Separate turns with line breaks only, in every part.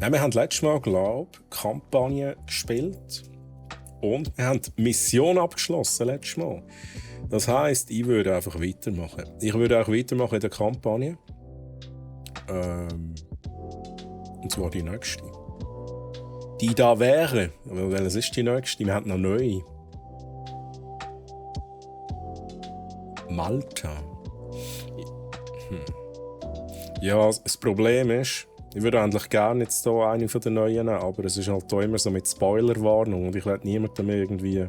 Nein, wir haben letztes Mal, glaube ich, Kampagne gespielt. Und wir haben die Mission abgeschlossen letztes Mal. Das heisst, ich würde einfach weitermachen. Ich würde auch weitermachen in der Kampagne. Und zwar die nächste. Die da wäre. Welches ist die nächste? Wir haben noch neue. Malta. Ja, das Problem ist, ich würde eigentlich gerne jetzt hier eine von den neuen nehmen, aber es ist halt auch immer so mit Spoilerwarnung und ich will niemandem irgendwie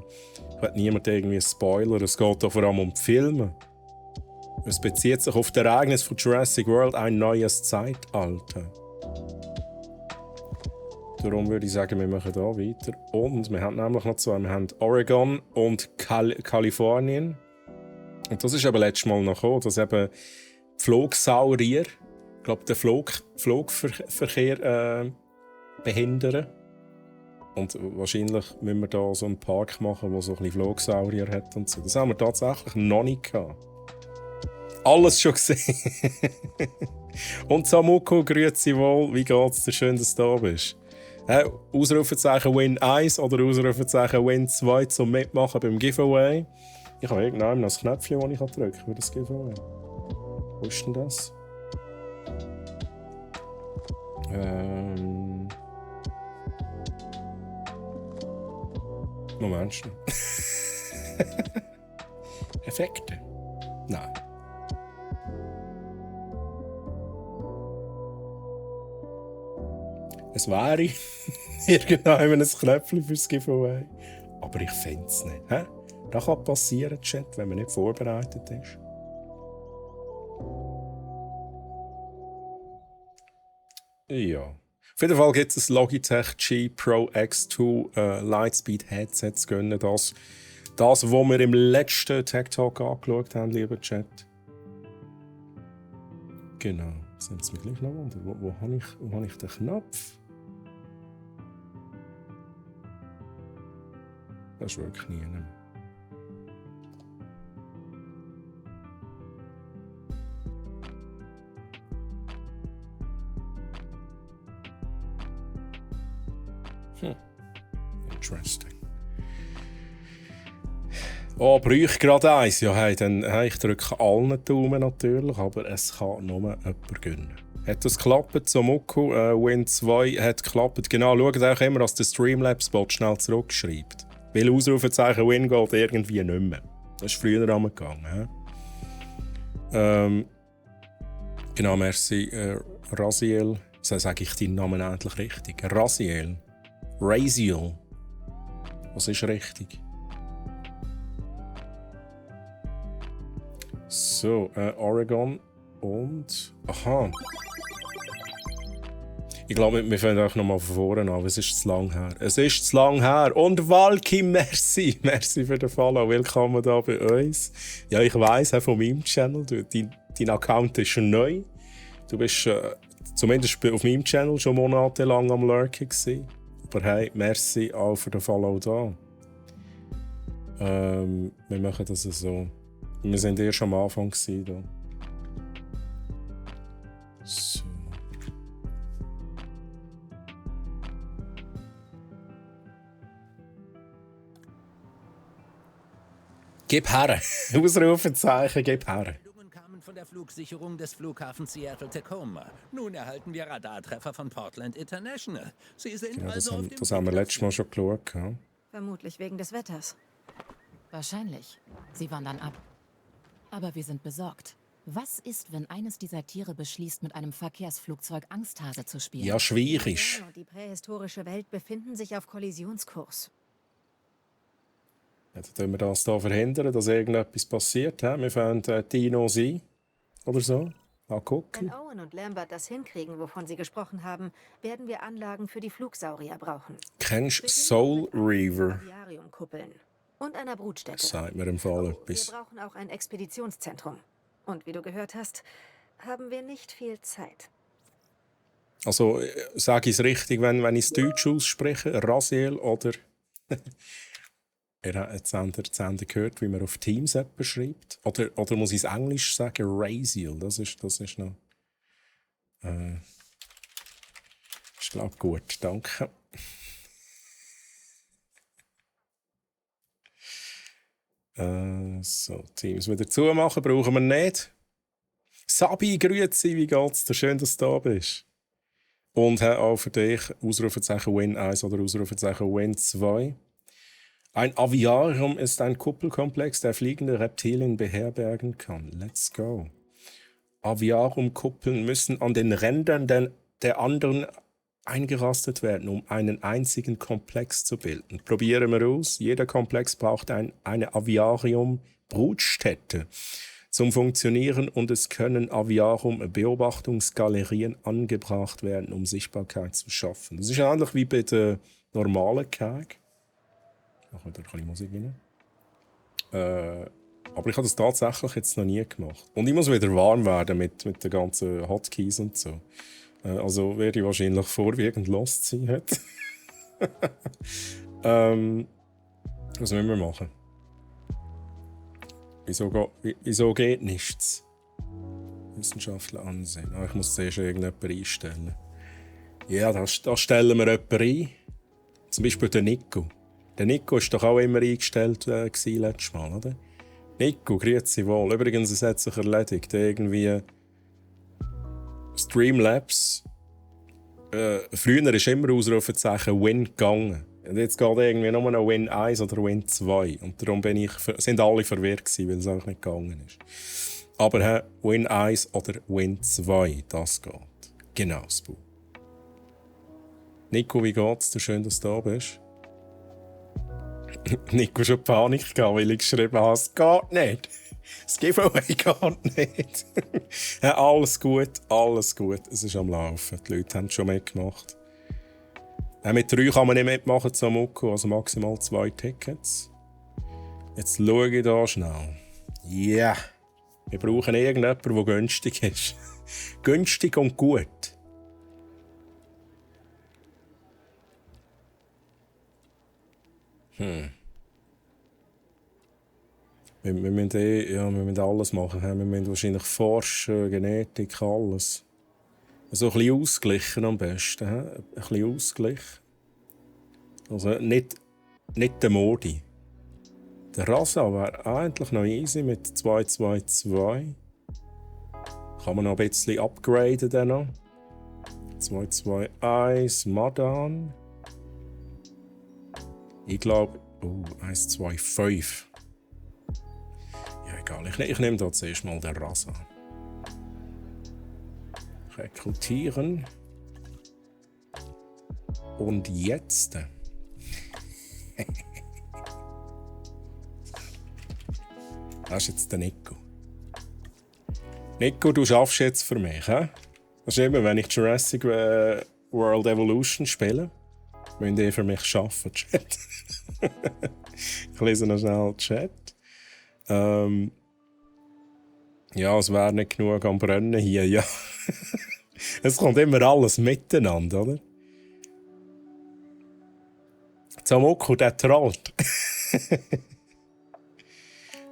spoilern. Es geht hier vor allem um die Filme. Es bezieht sich auf das Ereignis von Jurassic World, ein neues Zeitalter. Darum würde ich sagen, wir machen hier weiter. Und wir haben nämlich noch zwei. Wir haben Oregon und Kalifornien. Und das ist aber letztes Mal noch gekommen, dass eben Flugsaurier, ich glaube, den Flugverkehr behindern. Und wahrscheinlich müssen wir da so einen Park machen, der so ein bisschen Flugsaurier hat und so. Das haben wir tatsächlich noch nicht gehabt. Alles schon gesehen. Und Samuko, grüezi wohl. Wie geht's dir? Schön, dass du da bist. Ausrufezeichen Win 1 oder Ausrufezeichen Win 2 zum Mitmachen beim Giveaway. Ich habe irgendwann noch ein Knöpfchen, das ich drücken kann für das Giveaway. Wo ist denn das? Moment schnell. Effekte? Nein. Es wäre irgendwann ein Knöpfchen fürs Giveaway. Aber ich finde es nicht. Hä? Das kann passieren, Chat, wenn man nicht vorbereitet ist. Ja. Auf jeden Fall gibt es ein Logitech G Pro X2 Lightspeed Headset zu gönnen. Das, was wir im letzten Tech Talk angeschaut haben, lieber Chat. Genau. Das nimmt es mich gleich noch wunder. Wo habe ich den Knopf? Das ist wirklich nie mehr. Interesting. Oh, brauche ich gerade eins? Ja, hey, dann, hey, ich drücke allen Daumen natürlich, aber es kann nur jemand gönnen. Hat das geklappt? So Muku, Win 2 hat geklappt. Genau, schaut auch immer, dass der Streamlabs-Bot schnell zurückschreibt. Weil Ausrufezeichen Win geht irgendwie nicht mehr. Das ist früher einmal gegangen. Genau, merci, Raziel. So sage ich deinen Namen endlich richtig. Raziel. Raziel. Was ist richtig? So, Oregon und... Aha. Ich glaube, wir fangen auch noch mal von vorne an. Es ist zu lang her. Es ist zu lang her. Und Valky, merci. Merci für den Follow. Willkommen hier bei uns. Ja, ich weiss, auch von meinem Channel. Dein Account ist schon neu. Du bist zumindest auf meinem Channel schon monatelang am Lurken gewesen. Aber hey, merci auch für den Follow da. Wir machen das so. Wir sind erst am Anfang da. So. Gib her! Ausrufezeichen, gib her!
Kamen von der Flugsicherung des Flughafens Seattle-Tacoma. Nun erhalten wir Radartreffer von Portland International. Sie sind
Genau,
also auf dem
das haben wir letztes Mal schon geschaut. Ja.
Vermutlich wegen des Wetters.
Wahrscheinlich. Sie wandern ab. Aber wir sind besorgt. Was ist, wenn eines dieser Tiere beschließt, mit einem Verkehrsflugzeug Angsthase zu spielen?
Ja, schwierig.
Und die prähistorische Welt befinden sich auf Kollisionskurs.
Ja, dann tun wir das hier verhindern, dass irgendetwas passiert. He? Wir fangen Dinos ein. Oder so. Mal gucken.
Wenn Owen und Lambert das hinkriegen, wovon sie gesprochen haben, werden wir Anlagen für die Flugsaurier brauchen.
Kennst du Soul Reaver?
Aquariumkuppeln und einer Brutstätte.
Sagt mir im Fall etwas.
Wir brauchen auch ein Expeditionszentrum. Und wie du gehört hast, haben wir nicht viel Zeit.
Also, sage ich es richtig, wenn ich es Deutsch ausspreche? Raziel oder... Jetzt habt ihr gehört, wie man auf Teams beschreibt. Oder muss ich es Englisch sagen? Raziel, das ist noch... Ist, glaube ich, gut. Danke. So, Teams wieder zumachen brauchen wir nicht. Sabi, grüezi, wie geht's dir? Schön, dass du da bist. Und auch für dich, Ausrufezeichen Win 1 oder Ausrufezeichen Win 2. Ein Aviarium ist ein Kuppelkomplex, der fliegende Reptilien beherbergen kann. Let's go. Aviarium-Kuppeln müssen an den Rändern der anderen eingerastet werden, um einen einzigen Komplex zu bilden. Probieren wir aus. Jeder Komplex braucht eine Aviarium-Brutstätte zum Funktionieren und es können Aviarium-Beobachtungsgalerien angebracht werden, um Sichtbarkeit zu schaffen. Das ist ähnlich wie bei der normalen Keg. Machen wir da ein bisschen Musik rein. Aber ich habe das tatsächlich jetzt noch nie gemacht. Und ich muss wieder warm werden mit den ganzen Hotkeys und so. Also werde ich wahrscheinlich vorwiegend lost sein heute. Was müssen wir machen? Wieso geht nichts? Wissenschaftler ansehen. Ich muss zuerst irgendjemanden einstellen. Ja, da stellen wir jemanden ein. Zum Beispiel den Nico. Der Nico war doch auch immer eingestellt letztes Mal, oder? Nico, grüezi wohl. Übrigens, es hat sich erledigt. Irgendwie Streamlabs. Früher ist immer Ausrufezeichen Win gegangen. Und jetzt geht irgendwie nur noch Win 1 oder Win 2. Und darum sind alle verwirrt gewesen, weil es einfach nicht gegangen ist. Aber Win 1 oder Win 2, das geht. Genau, Spu. Nico, wie geht's dir? Schön, dass du da bist. Nico schon Panik gehabt, weil ich geschrieben habe, es geht nicht. Das Giveaway geht nicht. Ja, alles gut, alles gut. Es ist am Laufen. Die Leute haben es schon mitgemacht. Mit 3 kann man nicht mitmachen zum Mucko, also maximal 2 Tickets. Jetzt schaue ich da schnell. Ja, yeah. Wir brauchen irgendjemanden, der günstig ist. Günstig und gut. Wir müssen alles machen. Wir müssen wahrscheinlich forschen, Genetik, alles. So ein bisschen ausgleichen am besten. Ein bisschen Ausgleich. Also nicht der Modi. Der Rasa wäre eigentlich noch easy mit 2-2-2. Kann man noch ein bisschen upgraden dann noch. 2-2-1, Madan. Ich glaube, 1-2-5. Ja, egal. Ich nehme da zuerst mal den Rasa. Rekrutieren. Und jetzt. Das ist jetzt der Nico. Nico, du schaffst jetzt für mich, hä? Das ist immer, wenn ich Jurassic World Evolution spiele, müsst ihr für mich arbeiten, Chat. Ich lese noch schnell den Chat. Ja, es wäre nicht genug am Brennen hier, ja. Es kommt immer alles miteinander, oder? Zamoko, der trollt.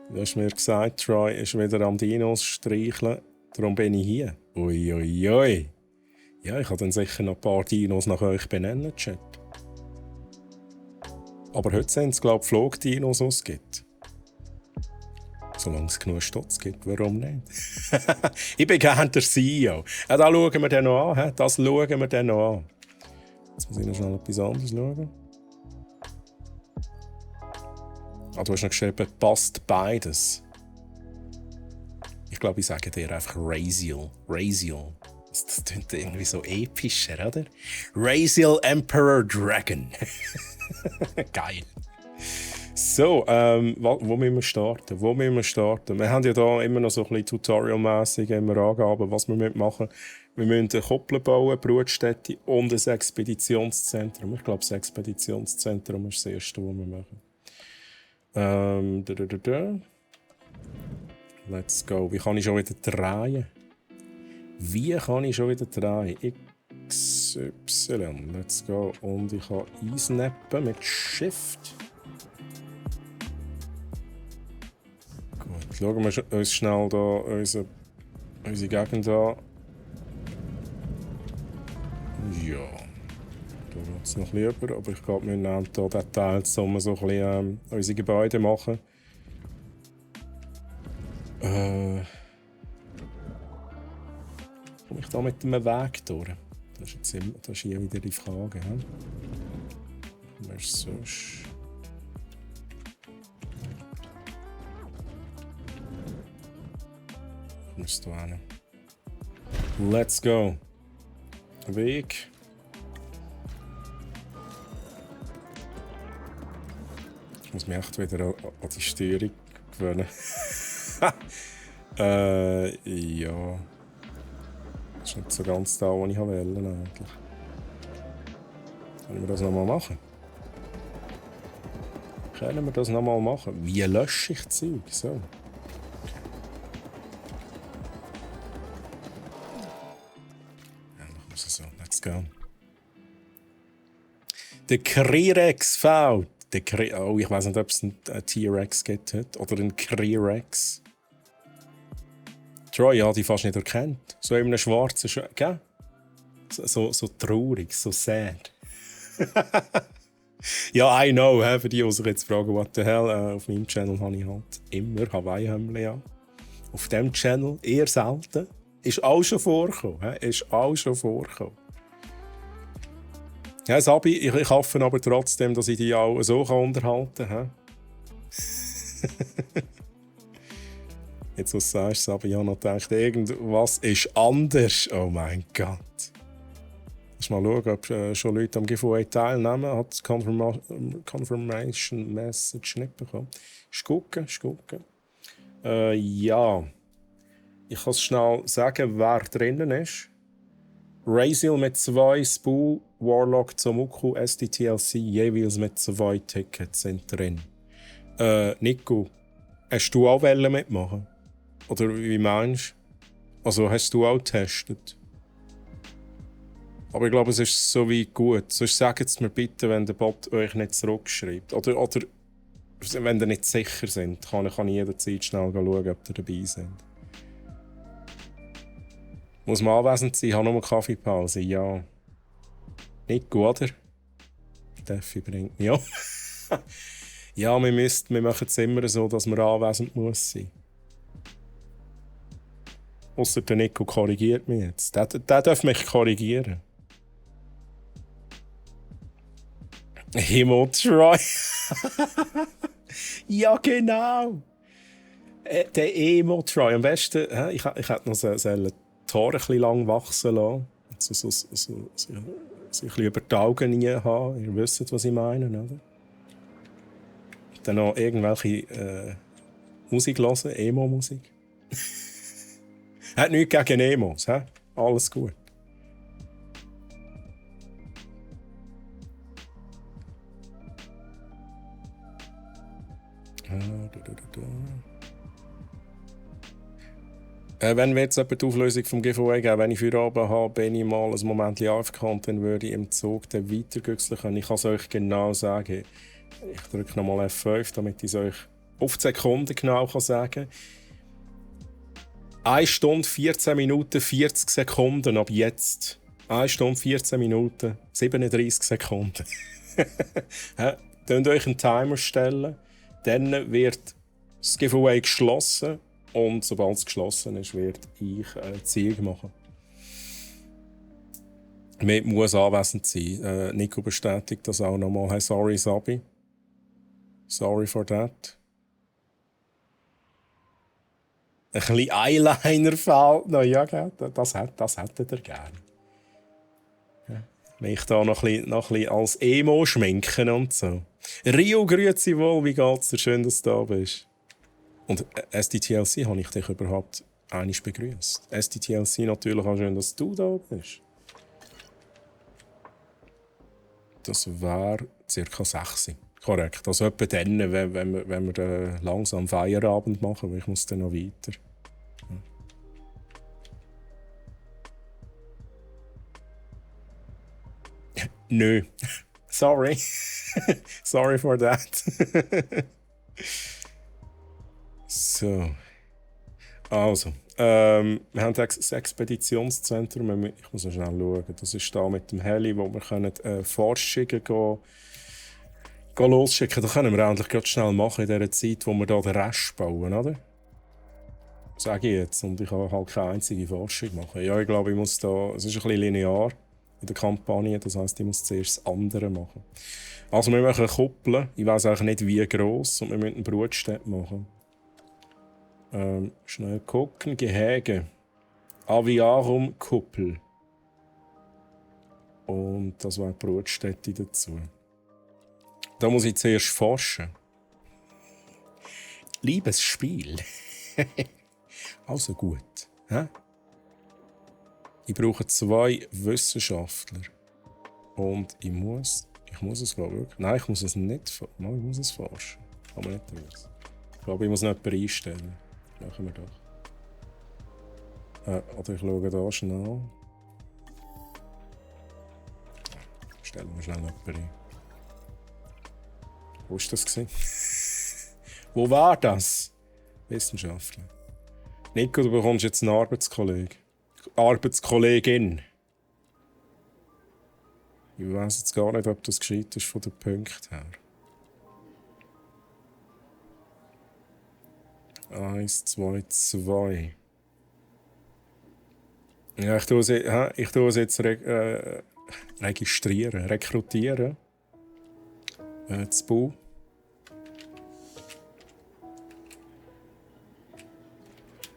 Du hast mir gesagt, Troy ist wieder am Dinos streicheln. Darum bin ich hier. Uiuiui. Ja, ich kann dann sicher noch ein paar Dinos nach euch benennen, Chat. Aber heute sind es, glaube ich, Flugdinos, die es gibt. Solange es genug Stutz gibt, warum nicht? Ich bin gerne der CEO. Ja, das schauen wir dann noch an. Das schauen wir dann noch an. Jetzt muss ich noch schnell etwas anderes schauen. Du hast noch geschrieben, passt beides. Ich glaube, ich sage dir einfach Raziel. Raziel. Das klingt irgendwie so epischer, oder? Raziel Emperor Dragon. Geil. So, wo müssen wir starten? Wir haben ja da immer noch so ein bisschen tutorialmässig Angaben, was wir machen müssen. Wir müssen eine Koppel bauen, eine Brutstätte und ein Expeditionszentrum. Ich glaube, das Expeditionszentrum ist das erste, was wir machen. Let's go. Wie kann ich schon wieder drehen? XY. Let's go. Und ich kann einsnappen mit Shift. Gut, schauen wir uns schnell da unsere Gegend an. Ja. da geht es noch ein bisschen über, aber ich glaube, wir nehmen hier den Teil zusammen so ein bisschen unsere Gebäude machen. Komme ich da mit einem Weg durch? Das ist hier wieder die Frage. He? Was ist sonst? Ich muss da hin. Let's go. Weg. Ich muss mich echt wieder an die Steuerung gewöhnen. Ja. Das ist nicht so ganz da, was ich wollte eigentlich. Können wir das nochmal machen? Können wir das nochmal machen? Wie lösche ich Zeug? So. Eigentlich muss es so. Let's go. Der Krirex V. Oh, ich weiß nicht, ob es einen T-Rex gibt heute. Oder einen Krirex. Troy hat die fast nicht erkannt. So in einem schwarzen gell? So traurig, so sad. Ja, I know, für die, die sich jetzt fragen, what the hell, auf meinem Channel habe ich halt immer Hawaii-Hemden an. Auf diesem Channel eher selten. Ist auch schon vorgekommen. Ist auch schon vorgekommen. Ja, Sabi, ich hoffe aber trotzdem, dass ich dich auch so unterhalten kann. Jetzt, was du sagst, Sabi, ich habe noch gedacht, irgendwas ist anders. Oh mein Gott. Lass mal schauen, ob schon Leute am Giveaway teilnehmen. Hat Confirmation Message nicht bekommen. Ist gucken. Ja. Ich kann es schnell sagen, wer drinnen ist. Razil mit 2, Spool, Warlock, Zomuku, SDTLC, jeweils mit 2 Tickets sind drin. Nico, hast du auch mitmachen? Oder wie meinst du? Also hast du auch getestet? Aber ich glaube, es ist so wie gut. Sonst sagt es mir bitte, wenn der Bot euch nicht zurückschreibt. Oder wenn ihr nicht sicher seid, kann ich jederzeit schnell schauen, ob ihr dabei seid. Muss man anwesend sein? Ich habe nur eine Kaffeepause. Ja. Nicht gut, oder? Steffi bringt mich an. Ja, wir machen es immer so, dass man anwesend muss sein. Ausser der Nico korrigiert mich jetzt. Der darf mich korrigieren. Himmeltroy. Ja, genau. Der Emo-Troy. Am besten, ich hätte noch die Haare ein bisschen lang wachsen lassen. So ein bisschen über die Augen rein haben. Ihr wisst, was ich meine, oder? Dann noch irgendwelche Musik hören, Emo-Musik. Hat nichts gegen Emos, he? Alles gut. Wenn wir jetzt die Auflösung vom Giveaway geben, wenn ich für oben habe, bin ich mal ein Moment AFK, dann würde ich im Zug weitergüchseln können. Ich kann es euch genau sagen. Ich drücke nochmal F5, damit ich es euch auf die Sekunden genau sagen kann. 1 Stunde, 14 Minuten, 40 Sekunden ab jetzt. 1 Stunde, 14 Minuten, 37 Sekunden. Könnt euch einen Timer stellen. Dann wird das Giveaway geschlossen. Und sobald es geschlossen ist, werde ich Ziel machen. Man muss anwesend sein. Nico bestätigt das auch nochmal. Hey, sorry, Sabi. Sorry for that. Ein bisschen Eyeliner fehlt noch. Ja, das hättet ihr gerne. Ja. Mich da noch ein bisschen als Emo schminken und so. Rio, grüezi wohl, wie geht's dir? Schön, dass du da bist. Und SDTLC habe ich dich überhaupt einmal begrüßt. SDTLC natürlich auch schön, dass du da bist. Das wäre ca. 6. Korrekt. Also etwa dann, wenn wir dann langsam Feierabend machen, weil ich muss dann noch weiter. Ja. Nö. Sorry. Sorry for that. So. Also, wir haben das Expeditionszentrum. Ich muss noch schnell schauen. Das ist da mit dem Heli, wo wir können, Forschungen gehen losschicken. Das können wir endlich ganz schnell machen in dieser Zeit, wo wir da den Rest bauen, oder? Sage ich jetzt. Und ich kann halt keine einzige Forschung machen. Ja, ich glaube, ich muss da... Es ist ein bisschen linear in der Kampagne. Das heisst, ich muss zuerst das andere machen. Also wir machen Kuppeln. Ich weiss eigentlich nicht, wie gross. Und wir müssen eine Brutstätte machen. Schnell gucken. Gehege. Aviarum Kuppel. Und das war die Brutstätte dazu. Da muss ich zuerst forschen. Liebes Spiel. Also gut. Hä? Ich brauche 2 Wissenschaftler. Und ich muss es glaube ich. Nein, ich muss es nicht. Nein, ich muss es forschen. Aber nicht raus. Ich glaube, ich muss noch jemanden einstellen. Machen wir doch. Oder ich schaue da schnell. Stellen wir schnell jemanden ein. Wo war das? Wo war das? Wissenschaftler. Nico, du bekommst jetzt einen Arbeitskollegin. Ich weiss jetzt gar nicht, ob das gescheit ist von den Punkten her. 1, 2, 2. Ja, ich tue es jetzt registrieren, rekrutieren. Das Bau.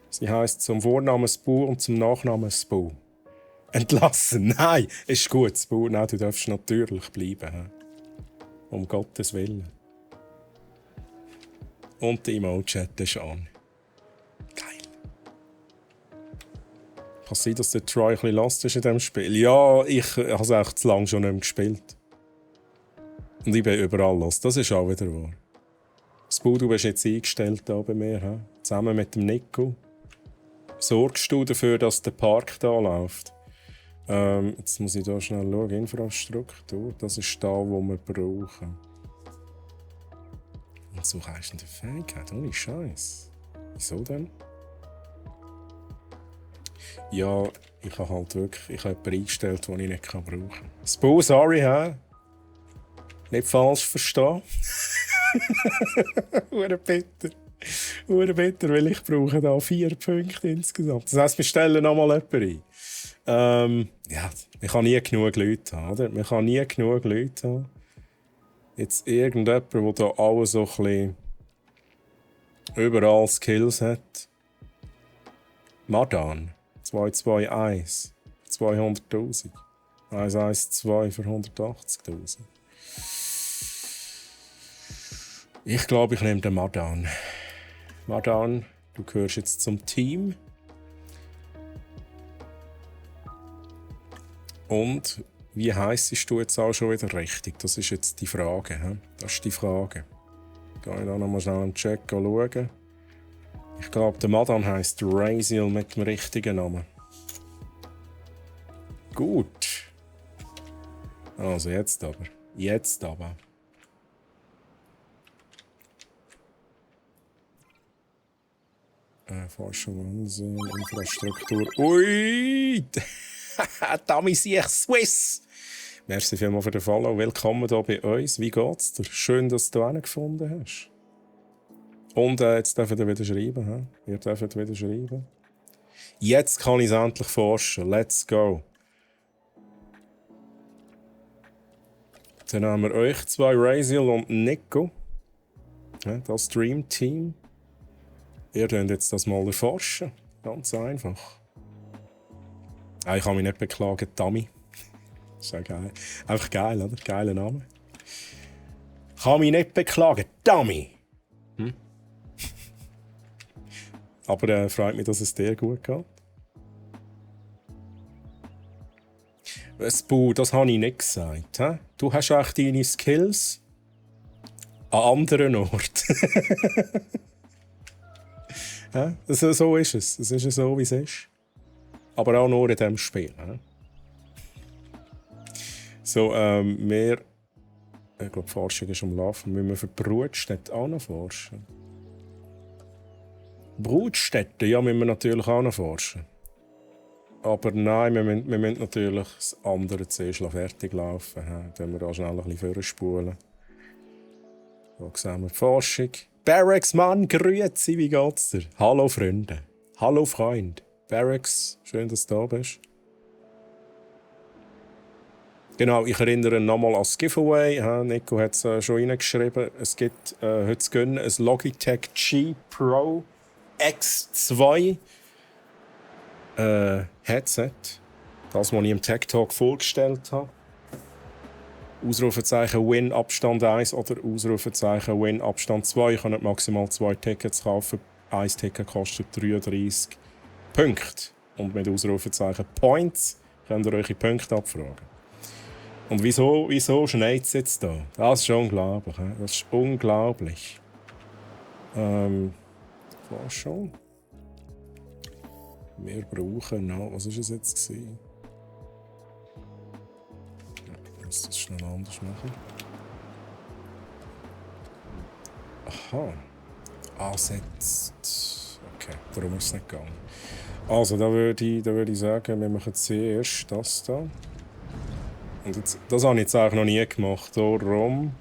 Sie heisst zum Vornamen Spu und zum Nachnamen Spu. Entlassen? Nein, ist gut, Spu. Nein, du darfst natürlich bleiben. Um Gottes Willen. Und die Emoji-Chat ist an. Geil. Kann es sein, dass der Troy ein bisschen lost ist in diesem Spiel? Ja, ich habe es echt zu lange schon nicht mehr gespielt. Und ich bin überall los. Das ist auch wieder wahr. Spu, du bist jetzt eingestellt hier bei mir. He? Zusammen mit dem Nico. Sorgst du dafür, dass der Park da läuft? Jetzt muss ich da schnell schauen. Infrastruktur. Das ist da, wo wir brauchen. Und so heißt eine Fähigkeit. Ohne Scheiß. Wieso denn? Ja, ich habe halt wirklich jemanden eingestellt, den ich nicht brauchen kann. Spu, sorry, hä? Nicht falsch verstehen. Hure bitter. Hure bitter, weil ich brauche da 4 Punkte insgesamt. Das heisst, wir stellen noch mal jemanden ein. Ja, man kann nie genug Leute haben, oder? Man kann nie genug Leute haben. Jetzt irgendjemand, der da alles so ein bisschen überall Skills hat. Madan. 221. 200'000. 112 für 180'000. Ich glaube, ich nehme den Madan. Madan, du gehörst jetzt zum Team. Und wie heisst du jetzt auch schon wieder richtig? Das ist jetzt die Frage. He? Das ist die Frage. Gehe ich da nochmal schnell im Chat schauen. Ich glaube, der Madan heisst Raziel mit dem richtigen Namen. Gut. Also jetzt aber. Jetzt aber. Forschung, Infrastruktur. Ui! Dami sich Swiss! Merci vielmals für den Follow. Willkommen hier bei uns. Wie geht's dir? Schön, dass du einen gefunden hast. Und jetzt dürft ihr wieder schreiben. He? Ihr dürft wieder schreiben. Jetzt kann ich es endlich forschen. Let's go. Dann haben wir euch 2, Raziel und Nico. Das Dream Team. Ihr könnt jetzt das mal erforschen. Ganz einfach. Ich kann mich nicht beklagen, Tammy. Das ist ja geil. Einfach geil, oder? Geiler Name. Kann mich nicht beklagen, Tammy. Aber freut mich, dass es dir gut geht. Spu, das habe ich nicht gesagt. He? Du hast auch deine Skills an anderen Orten. Ja, so ist es. Es ist so, wie es ist. Aber auch nur in diesem Spiel. Ja. So, wir... Ich glaube, die Forschung ist am Laufen. Müssen wir für die Brutstätte auch noch forschen? Brutstätten, ja, müssen wir natürlich auch noch forschen. Aber nein, wir müssen natürlich das andere zuerst fertig laufen. Dann können wir da schnell ein bisschen vorspulen. Da sehen wir die Forschung. Barracks, Mann, grüezi, wie geht's dir? Hallo, Freunde. Hallo, Freund. Barracks, schön, dass du da bist. Genau, ich erinnere nochmal an das Giveaway. Nico hat es schon reingeschrieben. Es gibt heute zu gönnen ein Logitech G Pro X2 Headset. Das, was ich im Tech Talk vorgestellt habe. Ausrufezeichen Win Abstand 1 oder Ausrufezeichen Win Abstand 2. Ich kann nicht maximal 2 Tickets kaufen. Ein Ticket kostet 33 Punkte. Und mit Ausrufezeichen Points könnt ihr eure Punkte abfragen. Und wieso schneit es jetzt da? Das ist unglaublich. Das ist unglaublich. War schon. Wir brauchen noch. Was war es jetzt? Ich muss das schnell anders machen. Aha. Ansetzt. Okay, darum ist es nicht gegangen. Also, da würde ich sagen, wir machen zuerst das da. Und jetzt, das habe ich jetzt eigentlich noch nie gemacht. Darum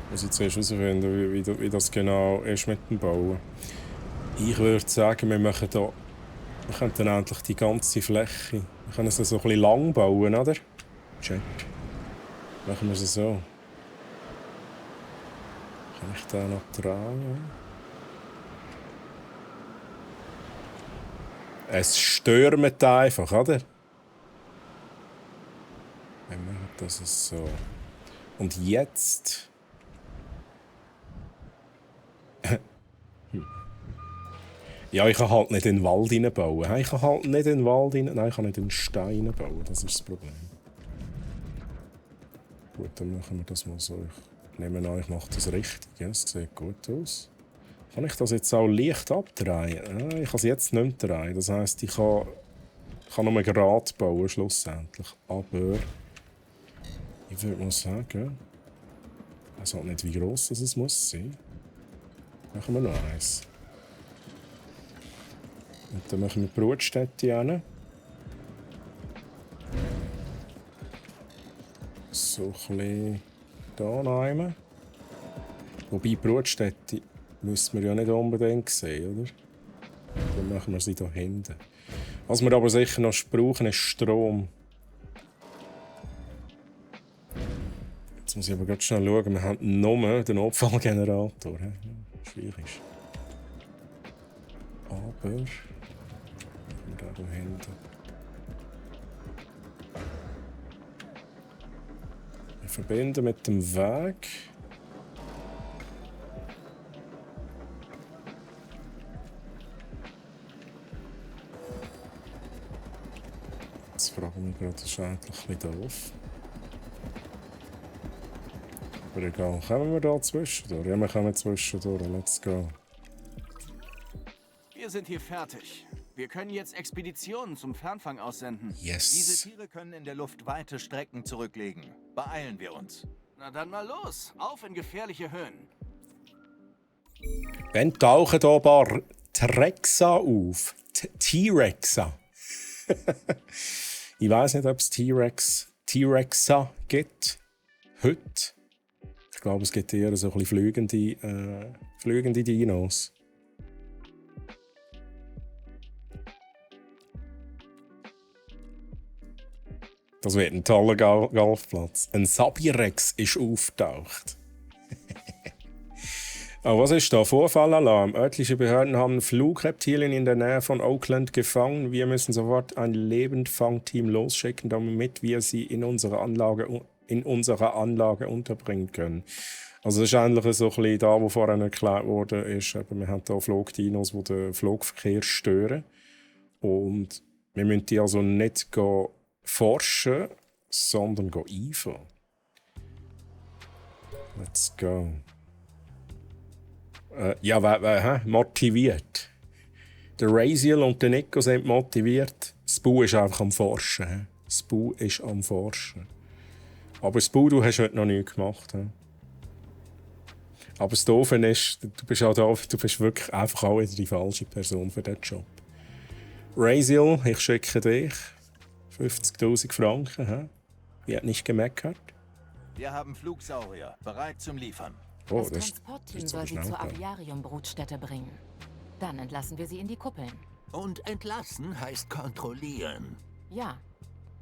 muss ich zuerst herausfinden, wie das genau ist mit dem Bauen. Ich würde sagen, wir können dann endlich die ganze Fläche. Wir können es so ein bisschen lang bauen, oder? Check. Machen wir es so. Kann ich da noch drehen? Es stürmt einfach, oder? Wir machen das so. Und jetzt. Ja, ich kann halt nicht in den Wald hineinbauen. Ich kann halt nicht in den Wald hinein. Nein, ich kann nicht in den Stein bauen. Das ist das Problem. Gut, dann machen wir das mal so. Ich nehme an, ich mache das richtig. Ja, es sieht gut aus. Kann ich das jetzt auch leicht abdrehen? Ich kann es jetzt nicht mehr drehen. Das heisst, ich kann nur gerade bauen, schlussendlich. Aber ich würde mal sagen, ich weiß halt nicht, wie gross es muss sein. Machen wir noch eins. Und dann machen wir die Brutstätte hin. So ein bisschen hier nehmen. Wobei die Brutstätte müssen wir ja nicht unbedingt sehen, oder? Dann machen wir sie hier hinten. Was wir aber sicher noch brauchen, ist Strom. Jetzt muss ich aber ganz schnell schauen, wir haben nur den Notfallgenerator. Schwierig. Aber wir da hinten. Wir verbinden mit dem Weg. Jetzt frage ich mich gerade, das ist eigentlich ein bisschen doof. Aber egal, kommen wir da zwischendurch? Ja, wir kommen zwischendurch. Let's go.
Wir sind hier fertig. Wir können jetzt Expeditionen zum Fernfang aussenden.
Yes.
Diese Tiere können in der Luft weite Strecken zurücklegen. Beeilen wir uns. Na dann mal los. Auf in gefährliche Höhen.
Wenn tauchen hier ein paar T-Rexa auf. T-Rexa. Ich weiss nicht, ob es T-Rexa gibt. Heute. Ich glaube, es gibt eher so ein bisschen fliegende Dinos. Das wird ein toller Golfplatz. Ein Sabirex ist aufgetaucht. Oh, was ist da? Vorfallalarm. Örtliche Behörden haben Flugreptilien in der Nähe von Oakland gefangen. Wir müssen sofort ein Lebendfangteam losschicken, damit wir sie in unserer Anlage unterbringen können. Also das ist eigentlich so ein bisschen da, wo vorhin erklärt wurde, ist, wir haben hier Flugdinos, die den Flugverkehr stören. Und wir müssen die also nicht forschen, sondern einfangen. Let's go. Motiviert. Der Raziel und der Nico sind motiviert. Spu ist einfach am Forschen. Spu ist am Forschen. Aber Spu, du hast heute noch nichts gemacht. Aber das Doofe ist, du bist auch da, du bist wirklich einfach auch wieder die falsche Person für diesen Job. Raziel, ich schicke dich. 50.000 Franken, hä? Ich hätte nicht gemeckert.
Wir haben Flugsaurier, bereit zum Liefern.
Oh,
Das
das
Transportteam
ist
soll
aber
sie
schnell
zur
gegangen.
Aviarium-Brutstätte bringen. Dann entlassen wir sie in die Kuppeln.
Und entlassen heißt kontrollieren.
Ja,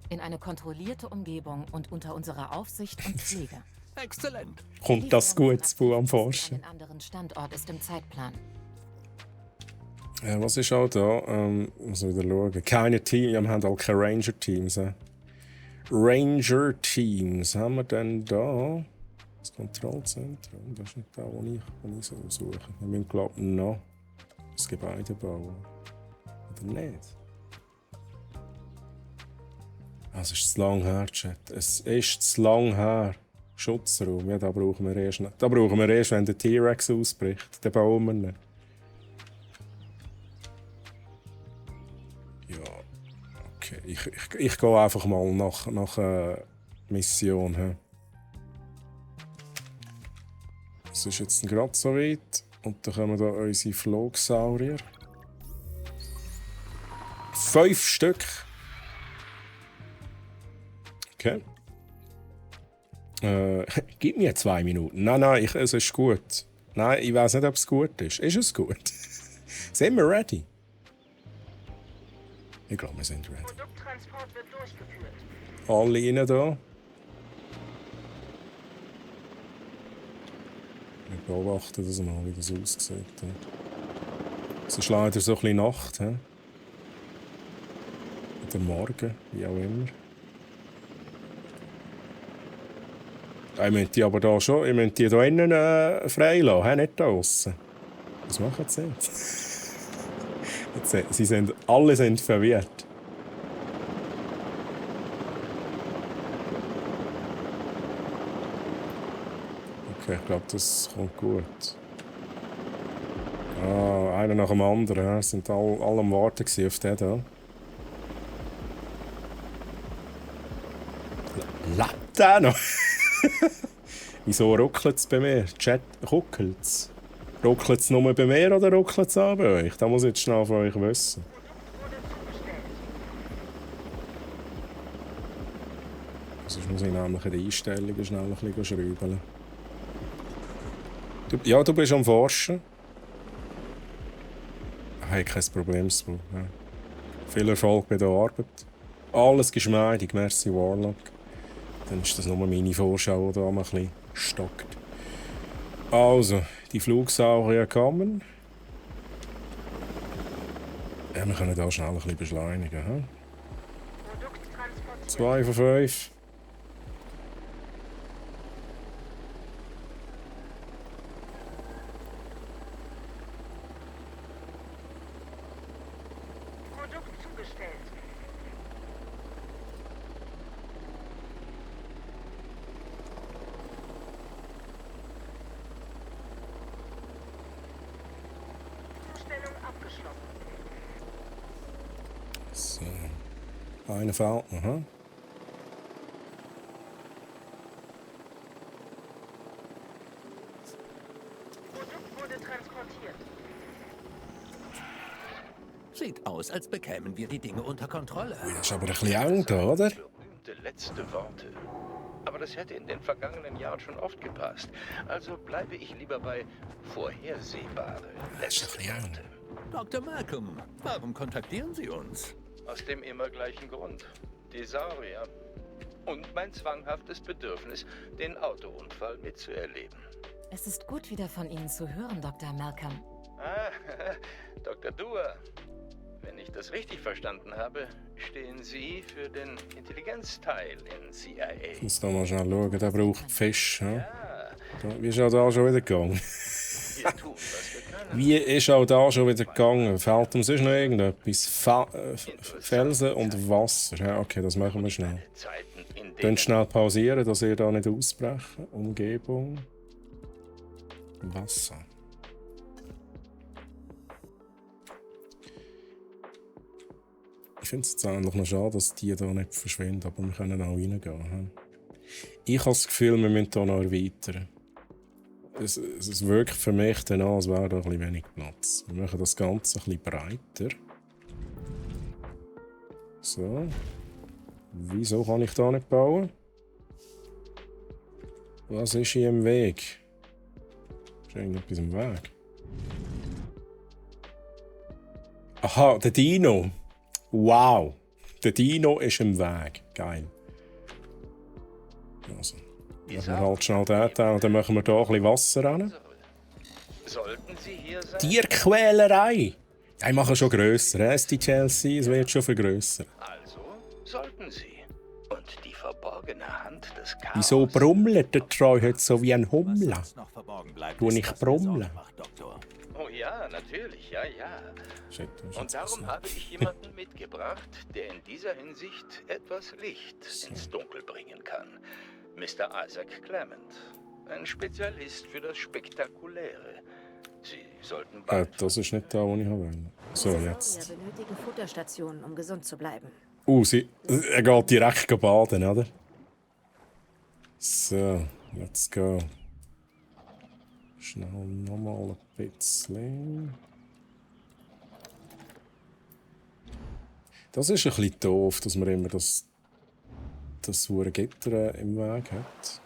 in eine kontrollierte Umgebung und unter unserer Aufsicht und Pflege.
Exzellent.
Kommt das gut zu am
An
Forschen?
einen anderen Standort ist im Zeitplan.
Ja, was ist auch da? Muss wieder schauen. Keine Teams, wir haben auch keine Ranger-Teams. Ranger-Teams haben wir denn da? Das Kontrollzentrum, das ist nicht da, wo ich so suche. Wir müssen, glaube ich, noch das Gebäude bauen. Oder nicht? Es ist zu lang her, Chat. Es ist zu lang her. Schutzraum, ja, da brauchen wir erst nicht. Da brauchen wir erst, wenn der T-Rex ausbricht. Den bauen wir nicht. Ja, okay. Ich gehe einfach mal nach Mission. He. Es ist jetzt gerade so weit. Und dann kommen da unsere Flugsaurier. 5 Stück. Okay. Gib mir 2 Minuten. Nein, es ist gut. Nein, ich weiß nicht, ob es gut ist. Ist es gut? Sind wir ready? Ich glaube, wir sind ready.
Produkttransport wird durchgeführt.
Alle rein da. Wir beobachten das mal, wie das aussieht. Es ist leider so ein bisschen Nacht. He? Oder Morgen, wie auch immer. Ich möchte die aber da schon, ich möchte die hier innen freilassen, he? Nicht da draussen. Was machen sie jetzt? Alle sind verwirrt. Okay, ich glaube, das kommt gut. Ah, einer nach dem anderen. Es sind alle am Warten auf den da. Lebt der noch? Wieso ruckelt es bei mir? Chat, ruckelt es? Ruckelt es nur bei mir oder ruckelt es auch bei euch? Das muss ich jetzt schnell von euch wissen. Sonst muss ich nämlich in den Einstellungen schnell ein bisschen schrauben. Ja, du bist am Forschen. Hey, kein Problem. Ja. Viel Erfolg bei der Arbeit. Alles geschmeidig, merci Warlock. Dann ist das nur meine Vorschau, die da mal ein bisschen stockt. Also, die Flugsaurier kommen. Ja, wir können da schnell ein bisschen beschleunigen. He? 2 von 5.
Produkt zugestellt. Zustellung abgeschlossen.
So. Einer fehlt noch. He?
Produkt wurde transportiert.
Sieht aus, als bekämen wir die Dinge unter Kontrolle.
Ui, das ist aber ein bisschen eng da, oder?
Berühmte letzte Worte. Aber das hätte in den vergangenen Jahren schon oft gepasst. Also bleibe ich lieber bei vorhersehbare
Das ist ein
letzte
bisschen eng.
Worte.
Dr. Malcolm, warum kontaktieren Sie uns?
Aus dem immer gleichen Grund. Die Saurier. Und mein zwanghaftes Bedürfnis, den Autounfall mitzuerleben.
Es ist gut, wieder von Ihnen zu hören, Dr. Malcolm.
Ah, Dr. Dua. Wenn ich das richtig verstanden habe, stehen Sie für den Intelligenzteil in CIA.
Ich muss da mal schnell schauen, der braucht Fisch. He?
Ja,
Wie ist auch da schon wieder gegangen?
wir tun, was wir können.
Wie ist auch da schon wieder gegangen? Fehlt uns sonst noch irgendetwas? Felsen und Wasser. Ja, okay, das machen wir schnell.
Zeiten, in
Könnt
denen
schnell pausieren, dass ihr da nicht ausbrechen. Umgebung. Wasser. Ich finde es jetzt eigentlich noch schade, dass die hier nicht verschwinden, aber wir können auch reingehen. He? Ich habe das Gefühl, wir müssen hier noch erweitern. es wirkt für mich dann an, als wäre da ein bisschen wenig Platz. Wir machen das Ganze ein bisschen breiter. So. Wieso kann ich da nicht bauen? Was ist hier im Weg? Ist irgendetwas im Weg? Aha, der Dino. Wow. Der Dino ist im Weg. Geil. Also, machen wir halt schnell den und dann machen wir hier ein bisschen Wasser rein.
Sollten Sie hier sein?
Tierquälerei! Ja, ich mache schon grösser. Die Chelsea, es wird schon vergrössern.
Also sollten Sie. Und die verborgene Hand des Chaos.
Wieso brummelt der Troy heute so wie ein
Was
Hummler?
sonst noch verborgen bleibt,
Tu
ist,
nicht
was mir
brummeln.
Sorge macht, Doktor.
Oh ja, natürlich, ja, ja.
Shit, das ist
Und
jetzt
darum
was-
habe ich jemanden mitgebracht, der in dieser Hinsicht etwas Licht ins Dunkel bringen kann. Mr. Isaac Clement. Ein Spezialist für das Spektakuläre. Sie sollten bald...
das ist nicht da, wo ich will. So, jetzt.
Wir benötigen Futterstationen, um gesund zu bleiben.
Er geht direkt baden, oder? So, let's go. Schnell nochmal ein bisschen. Das ist ein bisschen doof, dass man immer das hure Gitter im Weg hat.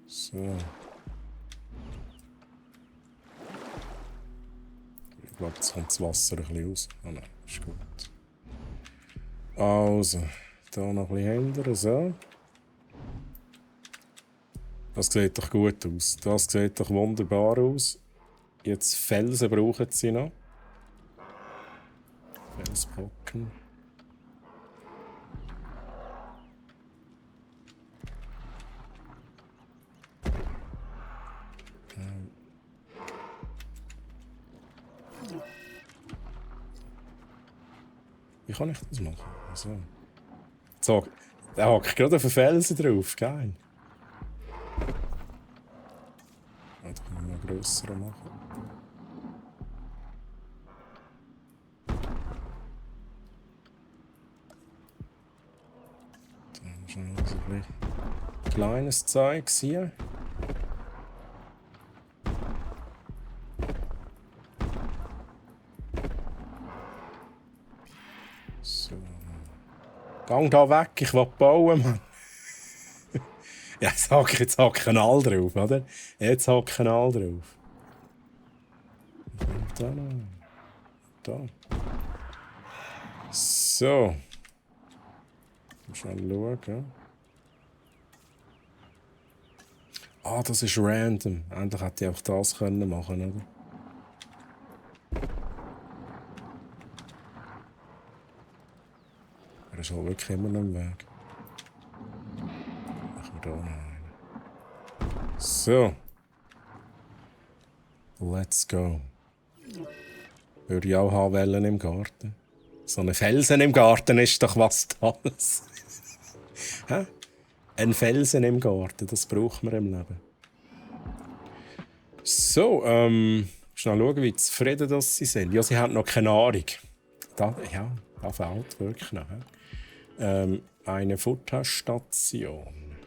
So. Ich glaube, jetzt kommt das Wasser ein bisschen raus. Ah nein, ist gut. Also, hier noch ein bisschen ändern, so. Das sieht doch gut aus. Das sieht doch wunderbar aus. Jetzt Felsen brauchen sie noch. Felsbrocken. Wie kann ich das machen? So, da hocke ich gerade auf den Felsen drauf. Geil. Da können wir noch grösser machen. Dann schnell so ein bisschen kleines Zeug hier. So. Gang da weg, ich will bauen, Mann. Ja, jetzt hocken alle drauf, oder? Jetzt hocken alle drauf. Und da noch. Da. So. Schnell schauen. Ah, das ist random. Endlich hätte ich auch das können machen, oder? Er ist halt wirklich immer noch im Weg. Machen wir da noch einen. So. Let's go. Würde ich auch haben wollen im Garten. So ein Felsen im Garten ist doch was Tolles. Hä? Ein Felsen im Garten, das braucht man im Leben. So, schnell schauen, wie zufrieden das sie sind. Ja, sie haben noch keine Ahnung. Da fehlt wirklich noch. Eine Futterstation.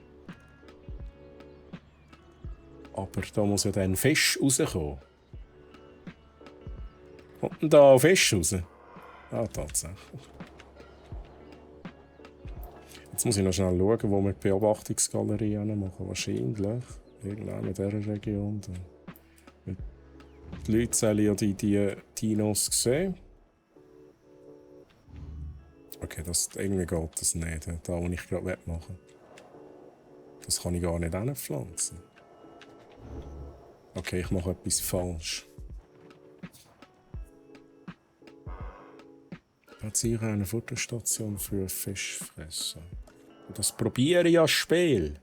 Aber da muss ja dann Fisch rauskommen. Kommt denn da Fisch raus? Ah, tatsächlich. Jetzt muss ich noch schnell schauen, wo wir die Beobachtungsgalerie machen. Wahrscheinlich irgendwann in dieser Region. Die Leute sollen ja die Dinos sehen. Okay, irgendwie geht das nicht. Da, wo ich gerade machen will. Das kann ich gar nicht hinpflanzen. Okay, ich mache etwas falsch. Platziere eine Futterstation für Fischfresser. Das probiere ich als Spiel.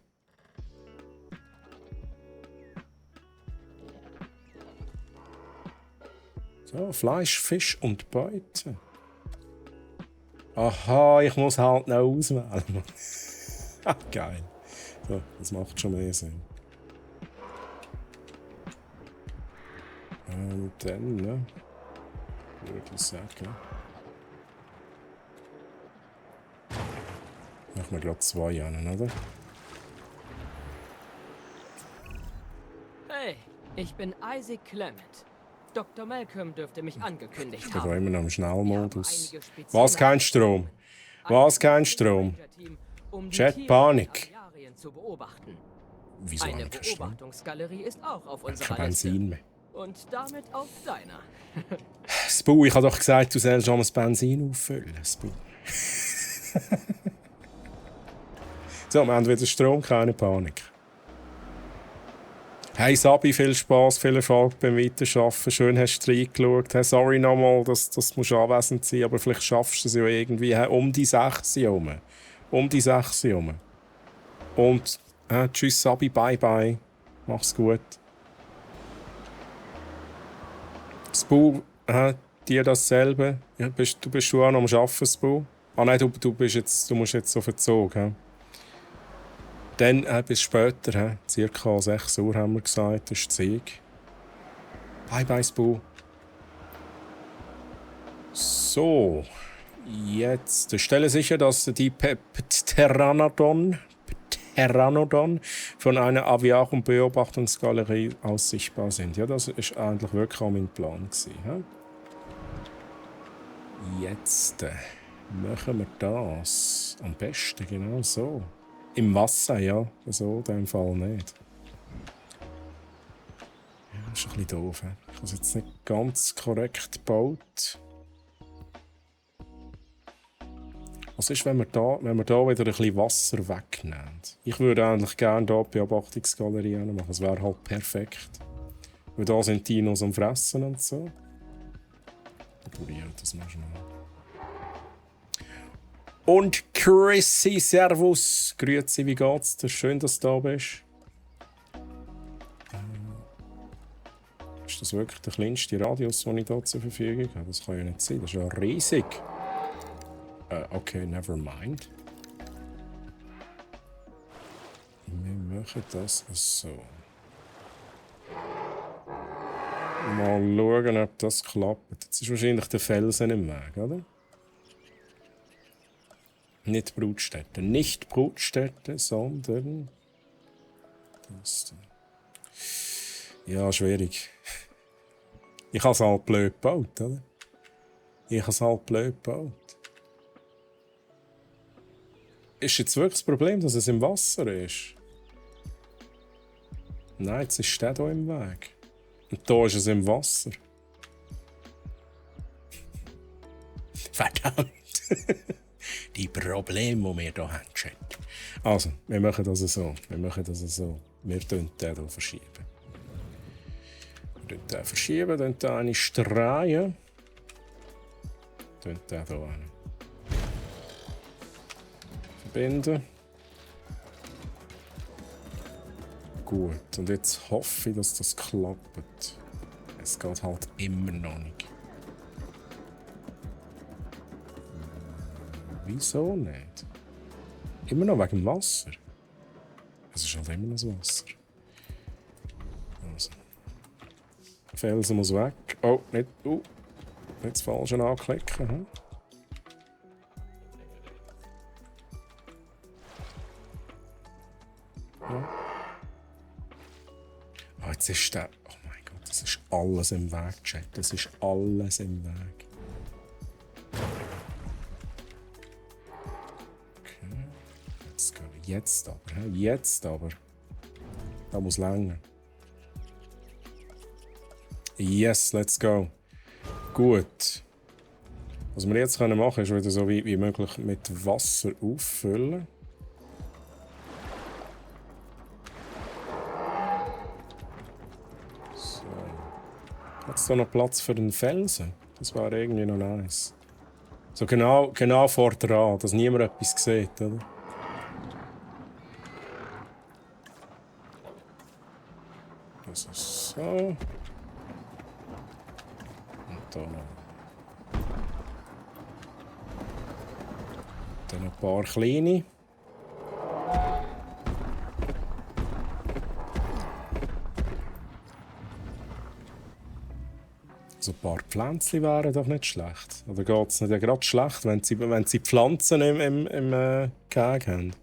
So, Fleisch, Fisch und Beute. Aha, ich muss halt noch auswählen. Geil. So, das macht schon mehr Sinn. Dann, ne? Würde ich sagen. Machen wir gerade 2 an, oder?
Hey, ich bin Isaac Clement. Dr. Malcolm dürfte mich angekündigt
Ich bin da
haben.
immer noch im Schnellmodus.
einige spezielle
Was, kein Strom? Was, kein Strom?
Um die
Chat,
Tiere
Panik.
in Aviarien zu beobachten.
Wieso
Eine
habe ich keinen Strom?
Beobachtungsgalerie ist auch auf
Kein
unserer Liste.
Benzin mehr.
Und damit auf deiner.
Spu, ich habe doch gesagt, du sollst schon das Benzin auffüllen. Spu. So, wir haben wieder Strom, keine Panik. Hey Sabi, viel Spass, viel Erfolg beim Weiterarbeiten. Schön hast du reingeschaut. Hey, sorry nochmal, dass du anwesend sein musst, aber vielleicht schaffst du es ja irgendwie um die 6 herum. Um die 6 herum. Und tschüss Sabi, bye bye. Mach's gut. Spu, dir dasselbe. Ja, du bist schon auch noch am Arbeiten, Spu? Ah nein, du musst jetzt auf den Zug. Dann bis später, circa 6 Uhr haben wir gesagt, das ist Zeug. Bye bye, Spu. So, jetzt stelle sicher, dass die Pteranodon von einer Aviarium-Beobachtungsgalerie aus sichtbar sind. Ja, das ist eigentlich wirklich auch mein Plan gewesen. Jetzt machen wir das. Am besten genau so. Im Wasser, ja. So in dem Fall nicht. Ja, das ist ein bisschen doof. Ich habe es jetzt nicht ganz korrekt gebaut. Was ist, wenn wir da wieder ein bisschen Wasser wegnehmen? Ich würde eigentlich gerne hier die Beobachtungsgalerie machen. Das wäre halt perfekt. Weil da sind Dinos am Fressen und so. Ich probiere das mal schnell. Und Chrissy, Servus. Grüezi, wie geht's dir? Schön, dass du da bist. Ist das wirklich der kleinste Radius, den ich hier zur Verfügung habe? Das kann ja nicht sein. Das ist ja riesig. Okay, never mind. Wir machen das so. Mal schauen, ob das klappt. Jetzt ist wahrscheinlich der Felsen im Weg, oder? Nicht Brutstätte. Nicht Brutstätte, sondern... das da. Ja, schwierig. Ich habe es halt blöd gebaut, oder? Ist jetzt wirklich das Problem, dass es im Wasser ist? Nein, jetzt ist der hier im Weg. Und hier ist es im Wasser. Verdammt! Die Probleme, die wir hier haben, Chat. Also, wir machen das so. Wir tun den hier verschieben. Wir tun den eine strahlen. Wir tun den hier hin. Verbinden. Gut, und jetzt hoffe ich, dass das klappt. Es geht halt immer noch nicht. Wieso nicht? Immer noch wegen dem Wasser. Es ist halt immer noch das Wasser. Also. Der Felsen muss weg. Oh, nicht. Nicht das Falsche anklicken. Hm? Ja. Oh, jetzt ist der. Oh mein Gott, das ist alles im Weg, Chat. Das ist alles im Weg. Jetzt aber. Da muss länger. Yes, let's go. Gut. Was wir jetzt machen können, ist wieder so wie möglich mit Wasser auffüllen. So. Hat es da noch Platz für den Felsen? Das wäre irgendwie noch nice. So genau vor dran, dass niemand etwas sieht, oder? Das ist so. Und da noch. Dann ein paar kleine. Also ein paar Pflänzchen wären doch nicht schlecht. Oder geht es nicht ja gerade schlecht, wenn sie Pflanzen im Gehege haben?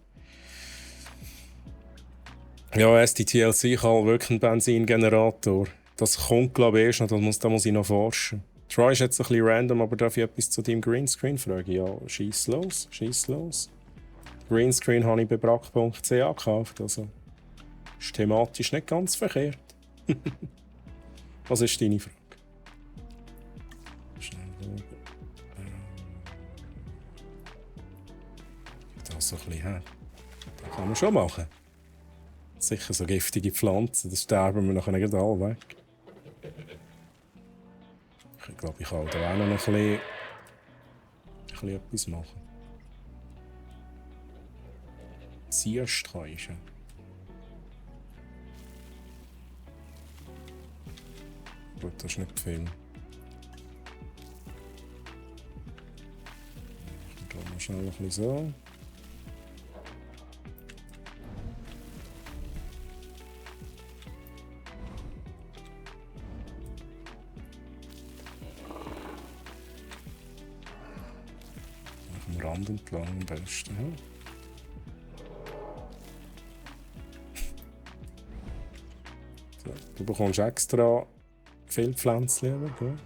Ja, STTLC kann wirklich ein Benzingenerator. Das kommt, glaube ich, erst noch. Da muss ich noch forschen. Troy ist jetzt ein bisschen random, aber darf ich etwas zu deinem Greenscreen fragen? Ja, schieß los. Greenscreen habe ich bei brack.ch gekauft, also ist thematisch nicht ganz verkehrt. Was ist deine Frage? Schnell schauen. Das so ein bisschen her. Das kann man schon machen. Sicher so giftige Pflanzen, das sterben wir nachher nicht alle weg. Ich glaube, ich kann da auch noch ein bisschen etwas machen. Ziersträuche. Gut, das ist nicht viel. Ich mache mal schnell ein bisschen so. Am Rand entlang am besten. Ja. So, du bekommst extra viele Pflänzchen, aber gut.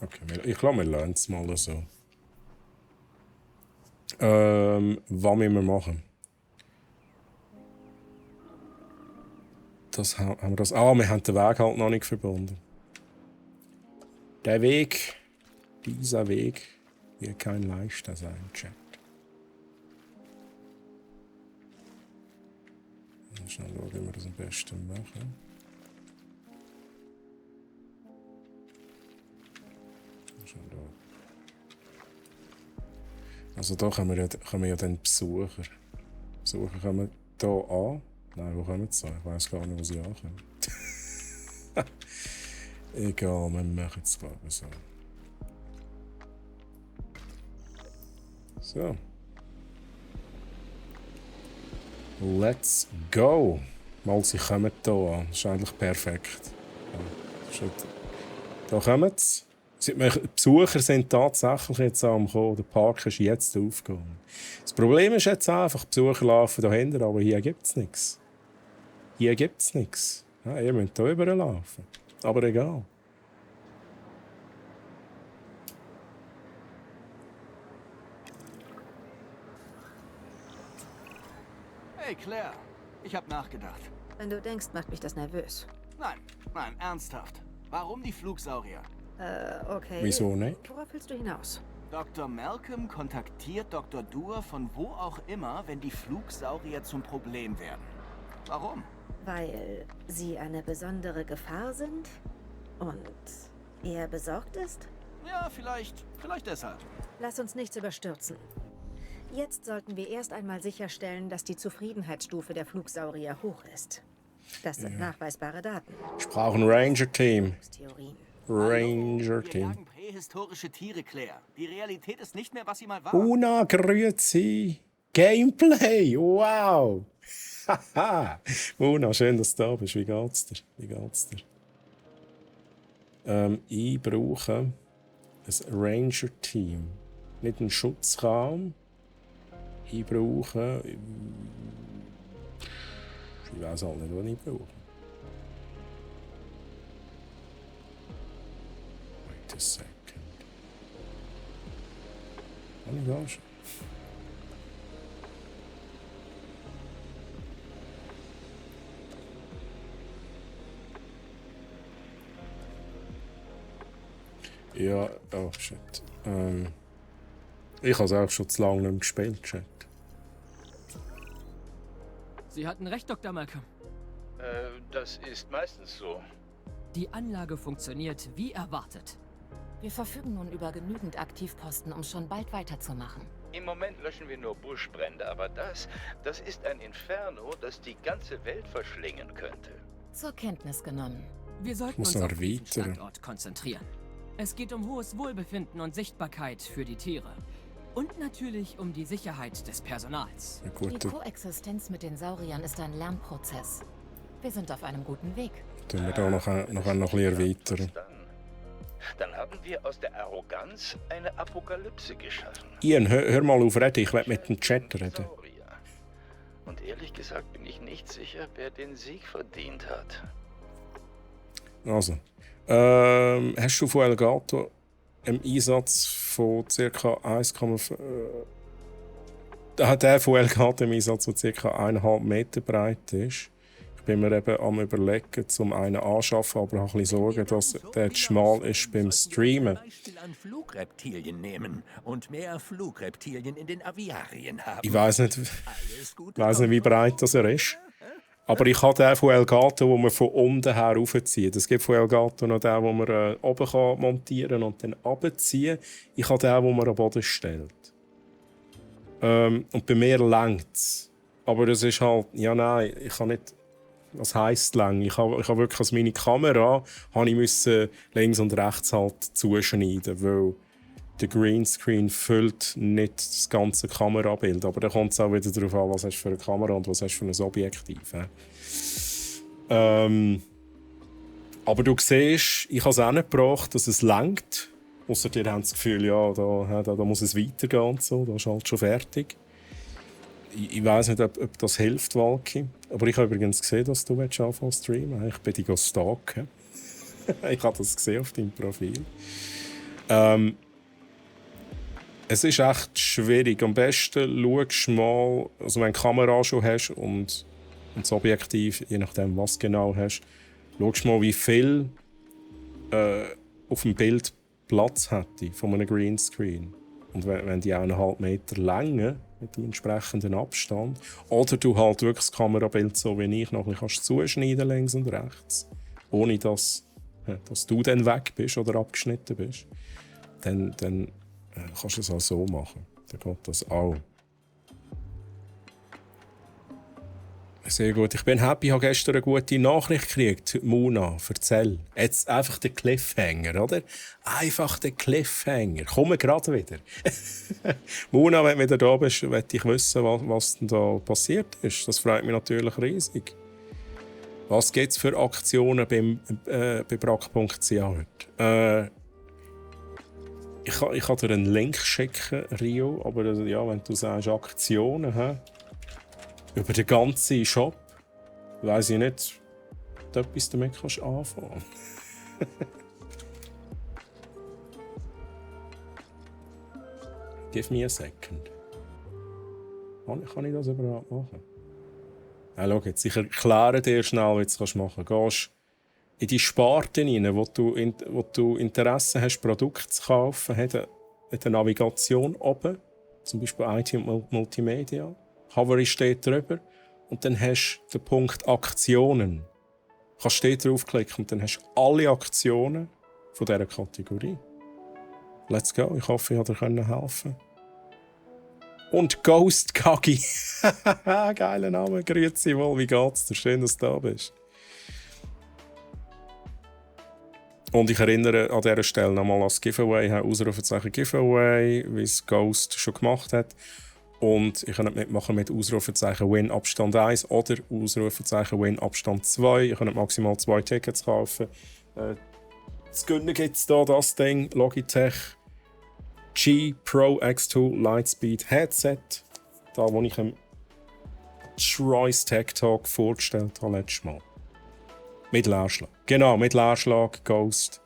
Okay, ich glaube, wir lernen es mal so. Was müssen wir machen? Haben wir das? Ah, wir haben den Weg halt noch nicht verbunden. Dieser Weg wird kein leichter sein, Chat. Schnell schauen, wie wir das am besten machen. Also da kommen wir ja dann Besucher. Besucher kommen hier an. Nein, wo kommen sie? Ich weiss gar nicht, wo sie ankommen. Egal, wir machen es glaube ich so. So. Let's go! Mal, sie kommen hier an. Das ist eigentlich perfekt. Ja, da kommen sie. Die Besucher sind tatsächlich jetzt am Kommen. Der Park ist jetzt aufgegangen. Das Problem ist jetzt einfach, die Besucher laufen dahinter, aber hier gibt es nichts. Hier gibt es nichts. Ja, ihr müsst hier überlaufen. Aber egal.
Hey Claire, ich habe nachgedacht.
Wenn du denkst, macht mich das nervös.
Nein, ernsthaft. Warum die Flugsaurier?
Okay.
Wieso nicht?
Worauf willst du hinaus?
Dr. Malcolm kontaktiert Dr. Dur von wo auch immer, wenn die Flugsaurier zum Problem werden. Warum?
Weil sie eine besondere Gefahr sind? Und er besorgt ist?
Ja, vielleicht deshalb.
Lass uns nichts überstürzen. Jetzt sollten wir erst einmal sicherstellen, dass die Zufriedenheitsstufe der Flugsaurier hoch ist. Das sind nachweisbare Daten.
Ich brauche ein Ranger-Team.
Theorien.
Wir jagen prähistorische Tiere, Claire. Die Realität ist nicht mehr, was sie mal war.
Una, grüezi. Gameplay, wow. Haha. Una, schön, dass du da bist. Wie geht's dir? Ich brauche ein Ranger-Team. Nicht einen Schutzraum. Ich brauche... Ich weiß auch nicht, was ich brauche. Wait a second. Kann ich da schon? Ja, oh shit. Ich habe es auch schon zu lange nicht mehr gespielt, Chat.
Sie hatten recht, Dr. Malcolm.
Das ist meistens so.
Die Anlage funktioniert wie erwartet.
Wir verfügen nun über genügend Aktivposten, um schon bald weiterzumachen.
Im Moment löschen wir nur Buschbrände, aber das ist ein Inferno, das die ganze Welt verschlingen könnte.
Zur Kenntnis genommen.
Wir sollten
Muss
uns
noch
auf diesen
erweitern.
Standort konzentrieren. Es geht um hohes Wohlbefinden und Sichtbarkeit für die Tiere. Und natürlich um die Sicherheit des Personals.
Ja,
Die
gut, dann
Koexistenz mit den Sauriern ist ein Lernprozess. Wir sind auf einem guten Weg.
tun wir da noch ein bisschen erweitern.
Dann haben wir aus der Arroganz eine Apokalypse geschaffen.
Ian, hör mal auf reden, ich will mit dem Chat reden.
Saurier. Und ehrlich gesagt bin ich nicht sicher, wer den Sieg verdient hat.
Also, hast du von Elgato einen Einsatz von ca. 1,5... hat der von Elgato einen Einsatz, der ca. 1,5 Meter breit ist? Ich bin mir eben am Überlegen, zum einen anschaffen, aber habe ein bisschen Sorge, dass der zu schmal ist beim Streamen.
Beispiel an Flugreptilien nehmen und mehr Flugreptilien in den Aviarien haben.
Ich weiss nicht,
Alles Gute,
wie
Doktor.
breit das er ist. Aber ich habe den von Elgato, den man von unten her raufzieht. Es gibt von Elgato noch den, den man oben kann montieren und dann runterziehen. Ich habe den, den man am Boden stellt. Und bei mir längt es. Aber das ist halt... Ja, nein, ich kann nicht... Was heisst lang? Ich habe wirklich als meine Kamera musste links und rechts halt zuschneiden, weil der Greenscreen füllt nicht das ganze Kamerabild. Aber da kommt es auch wieder darauf an, was hast du für eine Kamera und was hast du für ein Objektiv. Aber du siehst, ich habe es auch nicht gebracht, dass es langt. Ausser dir haben das Gefühl, ja, da muss es weitergehen und so, da ist halt schon fertig. Ich weiss nicht, ob das hilft, Walki. Aber ich habe übrigens gesehen, dass du anfangen zu streamen. Ich bin dich stalken. Ich habe das gesehen auf deinem Profil. Es ist echt schwierig. Am besten schaust du mal, also wenn du die Kamera schon hast und das Objektiv, je nachdem was genau hast, schaust mal, wie viel auf dem Bild Platz hätte von einem Greenscreen. Und wenn die 1,5 Meter Länge mit dem entsprechenden Abstand, oder du halt wirklich das Kamerabild so wie ich noch ein bisschen zuschneiden links und rechts, ohne dass du dann weg bist oder abgeschnitten bist, dann kannst du es auch so machen. Dann geht das auch. Sehr gut. Ich bin happy, ich habe gestern eine gute Nachricht gekriegt. Muna, erzähl. Jetzt einfach der Cliffhanger, oder? Einfach der Cliffhanger. Komm gerade wieder. Muna, wenn du wieder da bist, möchte ich wissen, was denn da passiert ist. Das freut mich natürlich riesig. Was gibt es für Aktionen bei brack.ch heute? Ich kann dir einen Link schicken, Rio, aber ja, wenn du sagst Aktionen, über den ganzen Shop, weiss ich nicht, ob du etwas damit anfangen kannst. Give me a second. Kann ich das überhaupt machen? Ja, schau jetzt, ich erkläre dir schnell, wie du das machen kannst. Gehst in die Sparte rein, wo du Interesse hast, Produkte zu kaufen, hat eine Navigation oben, zum Beispiel IT und Multimedia. Hover steht drüber und dann hast du den Punkt Aktionen. Du kannst dort draufklicken und dann hast du alle Aktionen von dieser Kategorie. Let's go, ich hoffe, ich konnte dir helfen. Und Ghost Kagi. Geiler Name, grüezi wohl, wie geht's dir? Schön, dass du da bist. Und ich erinnere an dieser Stelle nochmal an das Giveaway, Ausrufezeichen Giveaway, wie es Ghost schon gemacht hat. Und ihr könnt mitmachen mit Ausrufezeichen Win Abstand 1 oder Ausrufezeichen Win Abstand 2. Ihr könnt maximal 2 Tickets kaufen. Zu gewinnen gibt es hier das Ding, Logitech G Pro X2 Lightspeed Headset. Da, wo ich im Trice Tech Talk vorgestellt habe letztes Mal. Mit Leerschlag. Genau, mit Leerschlag, Ghost.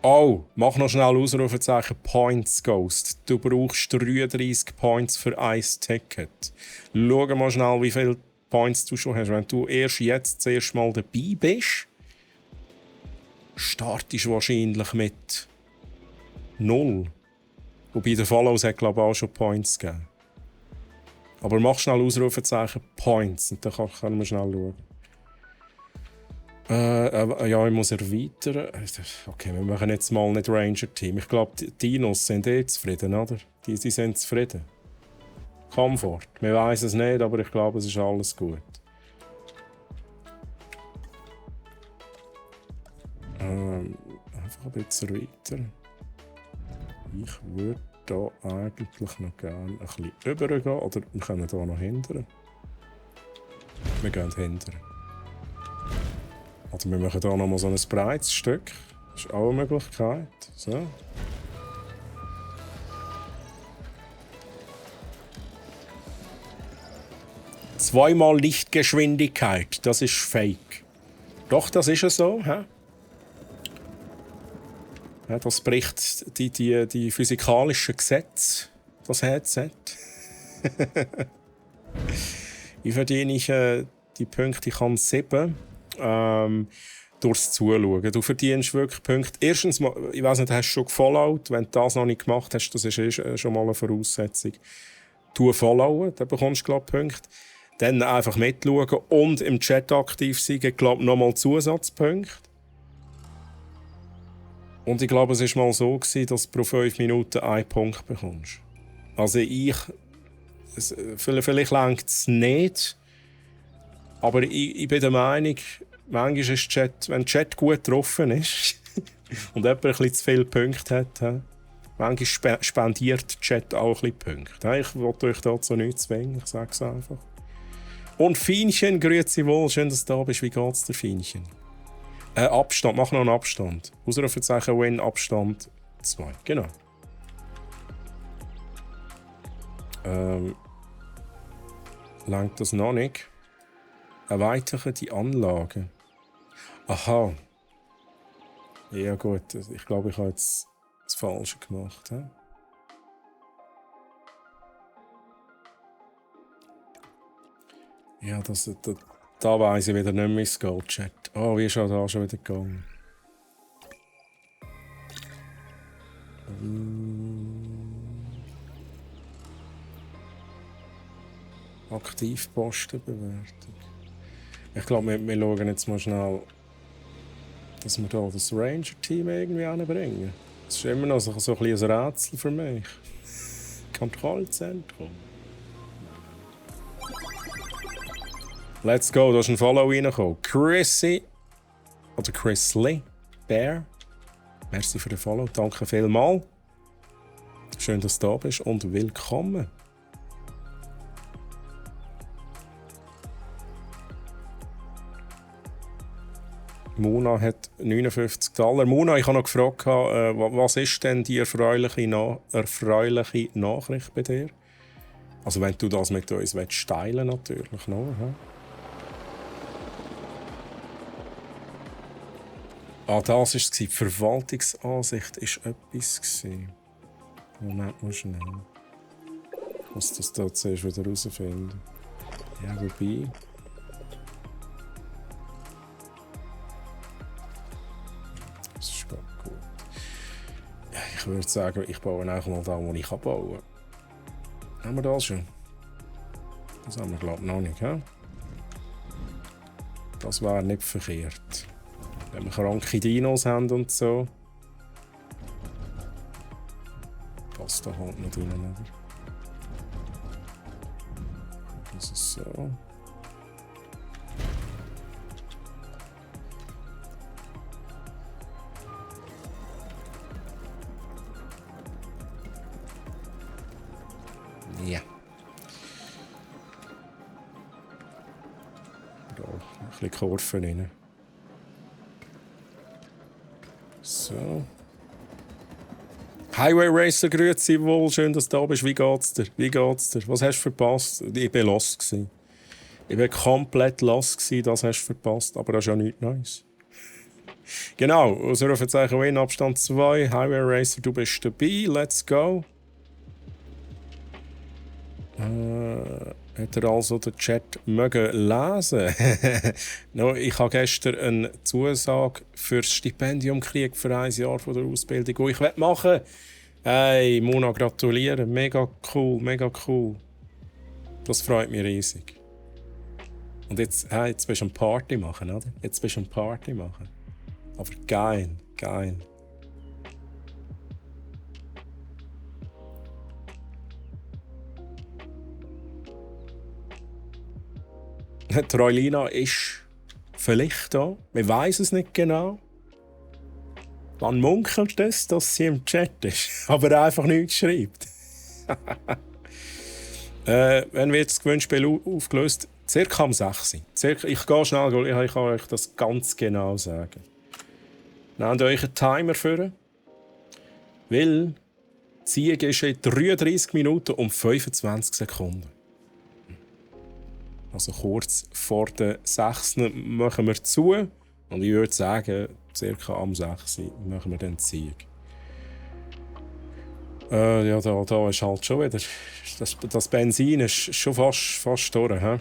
Oh, mach noch schnell Ausrufezeichen Points, Ghost. Du brauchst 33 Points für ein Ticket. Schau mal schnell, wie viele Points du schon hast. Wenn du erst jetzt das erste Mal dabei bist, startest du wahrscheinlich mit 0. Wobei der Follows hat, glaube ich, auch schon Points gegeben. Aber mach schnell Ausrufezeichen Points und dann können wir schnell schauen. Ja, ich muss erweitern. Okay, wir machen jetzt mal nicht Ranger-Team. Ich glaube, die Dinos sind zufrieden, oder? Die sind zufrieden. Komfort. Wir wissen es nicht, aber ich glaube, es ist alles gut. Einfach ein bisschen erweitern. Ich würde hier eigentlich noch gerne ein bisschen rübergehen. Oder wir können hier noch hindern. Wir gehen hindern. Oder wir machen hier noch mal so ein breites Stück. Das ist auch eine Möglichkeit. So. Zweimal Lichtgeschwindigkeit, das ist fake. Doch, das ist ja so. Hä? Ja, das bricht die physikalischen Gesetze, das Headset. Wie verdiene ich die Punkte? Ich kann 7 durchs Zuschauen. Du verdienst wirklich Punkte. Erstens, ich weiss nicht, hast du schon gefollowt? Wenn du das noch nicht gemacht hast, das ist schon mal eine Voraussetzung. Du followen, dann bekommst du, glaube ich, Punkte. Dann einfach mitschauen und im Chat aktiv sein, ich glaube, nochmal Zusatzpunkte. Und ich glaube, es war mal so, dass du pro 5 Minuten 1 Punkt bekommst. Also vielleicht reicht es nicht, aber ich bin der Meinung, manchmal ist Chat, wenn der Chat gut getroffen ist und jemand ein bisschen zu viele Punkte hat, manchmal spendiert der Chat auch ein bisschen Punkte. Ich will euch dazu nichts zwingen, ich sage es einfach. Und Fienchen, grüezi wohl, schön, dass du da bist. Wie geht's dir, Fienchen? Abstand, mach noch einen Abstand. Ausrufezeichen Win, Abstand 2. Genau. Langt das noch nicht? Erweitern die Anlage. Aha. Ja gut, ich glaube, ich habe jetzt das Falsche gemacht. He? Ja, da weiss ich wieder nicht mehr ins Gold-Chat. Oh, wie ist da schon wieder gegangen? Aktivpostenbewertung. Ich glaube, wir schauen jetzt mal schnell, dass wir hier das Ranger-Team irgendwie anbringen. Das ist immer noch so ein bisschen ein Rätsel für mich. Kontrollzentrum. Let's go, da ist ein Follow reingekommen. Chrissy, oder Chrisley Bear. Merci für den Follow, danke vielmals. Schön, dass du da bist und willkommen. Mona hat $59. Mona, ich habe noch gefragt, was ist denn die erfreuliche Nachricht bei dir? Also wenn du das mit uns teilen willst, natürlich noch. Ja? Das war es. Die Verwaltungsansicht war etwas. Moment mal schnell. Ich muss das da zuerst wieder herausfinden. Ja, wobei. Das ist gut. Ich würde sagen, ich baue einfach mal da, wo ich bauen kann. Haben wir das schon? Das haben wir, glaube ich, noch nicht. He? Das wäre nicht verkehrt. Wenn wir kranke Dinos haben und so. Passt da halt nicht rein, oder? Das ist so. Ja. Da ein bisschen Kurven rein. So. Highway Racer, grüezi wohl, schön, dass du da bist. Wie geht's dir? Was hast du verpasst? Ich war lost. Ich war komplett lost, das hast du verpasst, aber das ist ja nichts Neues. Genau, Ausrufezeichen Win, Abstand 2, Highway Racer, du bist dabei, let's go. Hat er also den Chat mögen lesen? No, ich habe gestern eine Zusage für das Stipendium gekriegt für 1 Jahr von der Ausbildung, die ich machen will. Hey, Mona, gratulieren. Mega cool, mega cool. Das freut mich riesig. Und jetzt bist du eine Party machen, oder? Jetzt bist du eine Party machen. Aber geil, geil. Die Roylina ist vielleicht da. Wir weiss es nicht genau. Man munkelt es, dass sie im Chat ist, aber einfach nichts schreibt. Wenn wir jetzt das Gewinnspiel aufgelöst, circa um 6 Uhr. Ich gehe schnell, ich kann euch das ganz genau sagen. Nehmt euch einen Timer für, weil die Ziege ist in 33 Minuten und 25 Sekunden. Also kurz vor der 6 machen wir zu. Und ich würde sagen, circa am 6 machen wir dann die Ziege. Ja, da ist halt schon wieder... Das Benzin ist schon fast durch. He?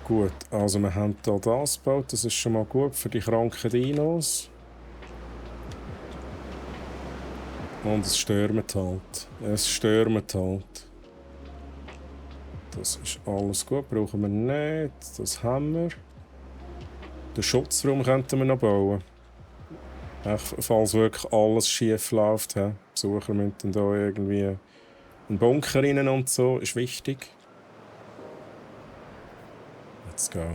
Gut, also wir haben hier das gebaut. Das ist schon mal gut für die kranken Dinos. Und es stürmt halt. Das ist alles gut, brauchen wir nicht. Das haben wir. Den Schutzraum könnten wir noch bauen. Falls wirklich alles schief läuft. Die Besucher müssen da irgendwie einen Bunker rein und so. Ist wichtig. Let's go.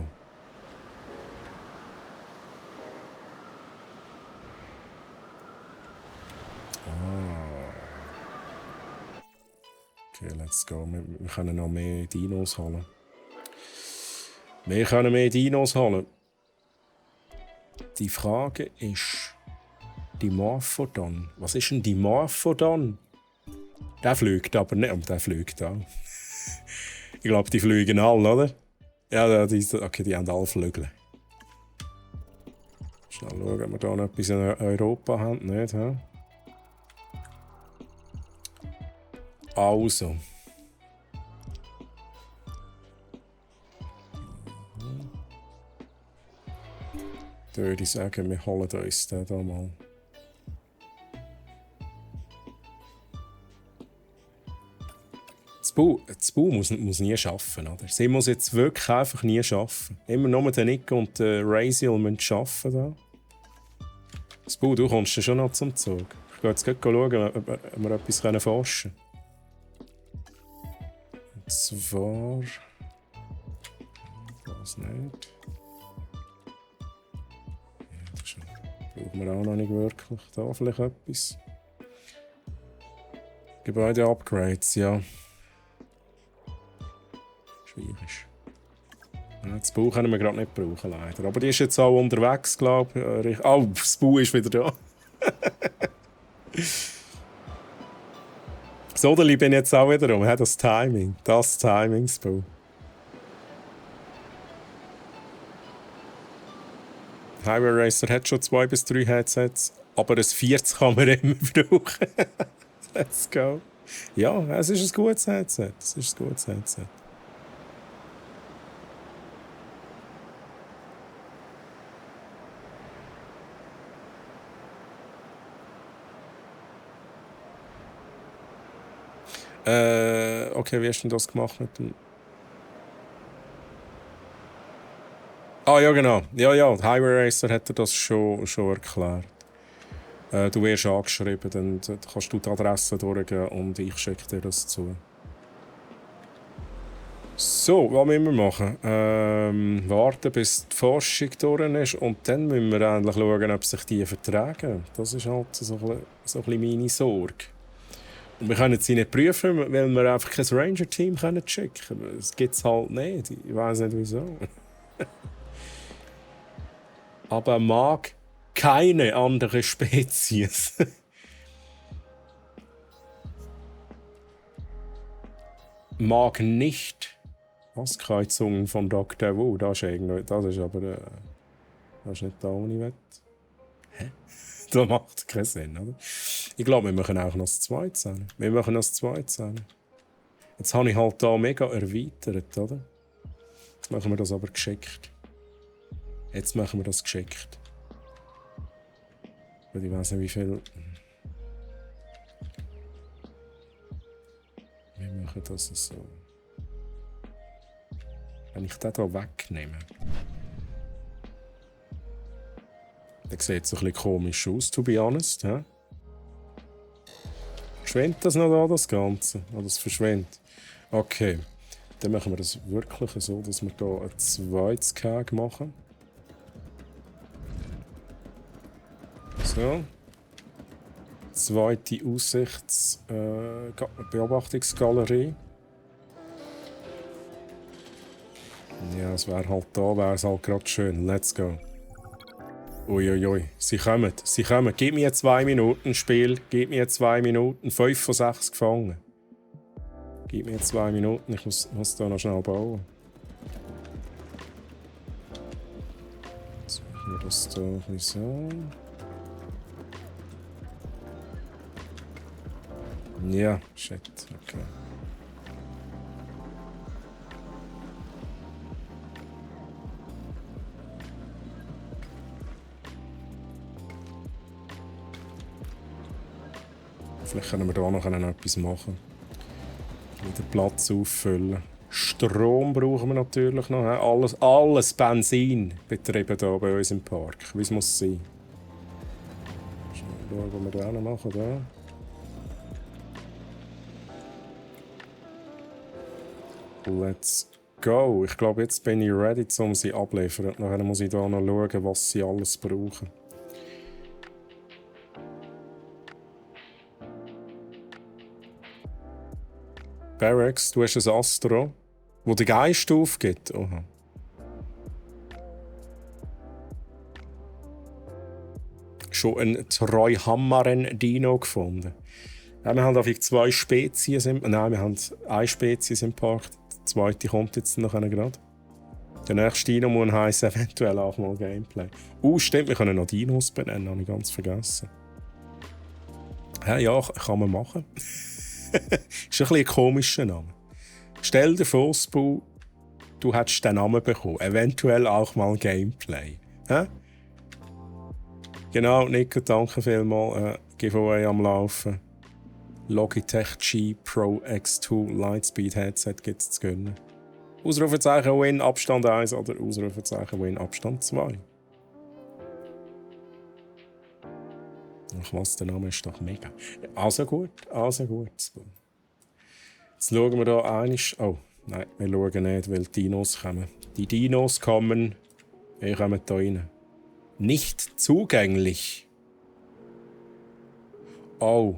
Okay, let's go. Wir können noch mehr Dinos holen. Die Frage ist... Dimorphodon. Was ist ein Dimorphodon? Der fliegt aber nicht. Der fliegt auch. Ich glaube, die fliegen alle, oder? Ja, die haben alle Flügel. Schnell schauen, ob wir hier noch etwas in Europa haben. Nicht, he? Also. Da würde ich sagen, wir holen uns den hier mal. Das Bu muss nie arbeiten, oder? Sie muss jetzt wirklich einfach nie arbeiten. Immer nur der Nick und der Raziel müssen arbeiten. Da. Das Bu, du kommst ja schon noch zum Zug. Ich gehe jetzt gleich schauen, ob wir etwas forschen können. Und zwar... Ich weiß nicht. Ja, das brauchen wir auch noch nicht wirklich. Da vielleicht etwas. Gebäude-Upgrades, ja. Schwierig. Ja, das Bau können wir gerade nicht brauchen, leider. Aber die ist jetzt auch unterwegs, glaube ich. Oh, das Bau ist wieder da. Sodeli bin ich jetzt auch wieder rum. Das Timing. Das Timing, das Bau. Highway Racer hat schon 2 bis 3 Headsets, aber ein 40 kann man immer brauchen. Let's go. Ja, es ist ein gutes Headset. Okay, wie hast du denn das gemacht mit dem... Ah, ja, genau. Ja, Highway Racer hat dir das schon erklärt. Du wirst angeschrieben, dann kannst du die Adresse durchgeben und ich schicke dir das zu. So, was müssen wir machen? Warten, bis die Forschung durch ist und dann müssen wir endlich schauen, ob sich die vertragen. Das ist halt so ein bisschen meine Sorge. Und wir können sie nicht prüfen, weil wir einfach kein Ranger-Team schicken können. Das gibt es halt nicht. Ich weiß nicht wieso. Aber mag keine andere Spezies. Mag nicht Auskreuzungen von Dr. Wu. Das ist aber das ist nicht da, wo ich will. Hä? Das macht keinen Sinn, oder? Ich glaube, wir machen auch noch das Zweite zählen. Jetzt habe ich halt da mega erweitert, oder? Jetzt machen wir das aber geschickt. Weil ich weiss nicht, wie viel... Wir machen das so. Wenn ich den hier wegnehme... Dann sieht es ein bisschen komisch aus, to be honest. He? Verschwindet das noch da, das Ganze? Oder das verschwindet? Okay. Dann machen wir das wirklich so, dass wir hier ein zweites Keg machen. So. Zweite Beobachtungsgalerie. Ja, es wäre halt da, wäre es halt gerade schön. Let's go. Uiuiui, sie kommen, sie kommen. Gib mir 2 Minuten Spiel, gib mir 2 Minuten. 5 von 6 gefangen. Gib mir 2 Minuten, ich muss da noch schnell bauen. Jetzt machen wir das da ein bisschen so. Ja, shit, okay. Vielleicht können wir da noch etwas machen. Wieder Platz auffüllen. Strom brauchen wir natürlich noch. Alles Benzin betrieben hier bei uns im Park. Wie es muss sein. Schauen, was wir da noch machen. Da. Let's go. Ich glaube, jetzt bin ich ready, um sie abliefern. Nachher muss ich da noch schauen, was sie alles brauchen. Barracks, du hast ein Astro, wo der Geist aufgibt. Oha. Schon einen Treuhammeren-Dino gefunden. Ja, wir haben einfach 2 Spezies im... Nein, wir haben eine Spezies im Park. Die zweite kommt jetzt noch gerade. Der nächste Dino muss heissen, eventuell auch mal Gameplay. Stimmt, wir können noch Dinos benennen, habe ich ganz vergessen. Ja, kann man machen. Ist ein bisschen ein komischer Name. Stell dir vor, Spu, du hättest den Namen bekommen. Eventuell auch mal Gameplay. Hä? Genau, Nico, danke vielmals. Giveaway am Laufen. Logitech G Pro X2 Lightspeed Headset gibt es zu gönnen. Ausrufezeichen Win Abstand 1 oder Ausrufezeichen Win Abstand 2. Ach was, der Name ist doch mega. Also gut, also gut. Jetzt schauen wir da einmal. Oh, nein, wir schauen nicht, weil die Dinos kommen. Die Dinos kommen. Wir kommen da rein. Nicht zugänglich. Oh,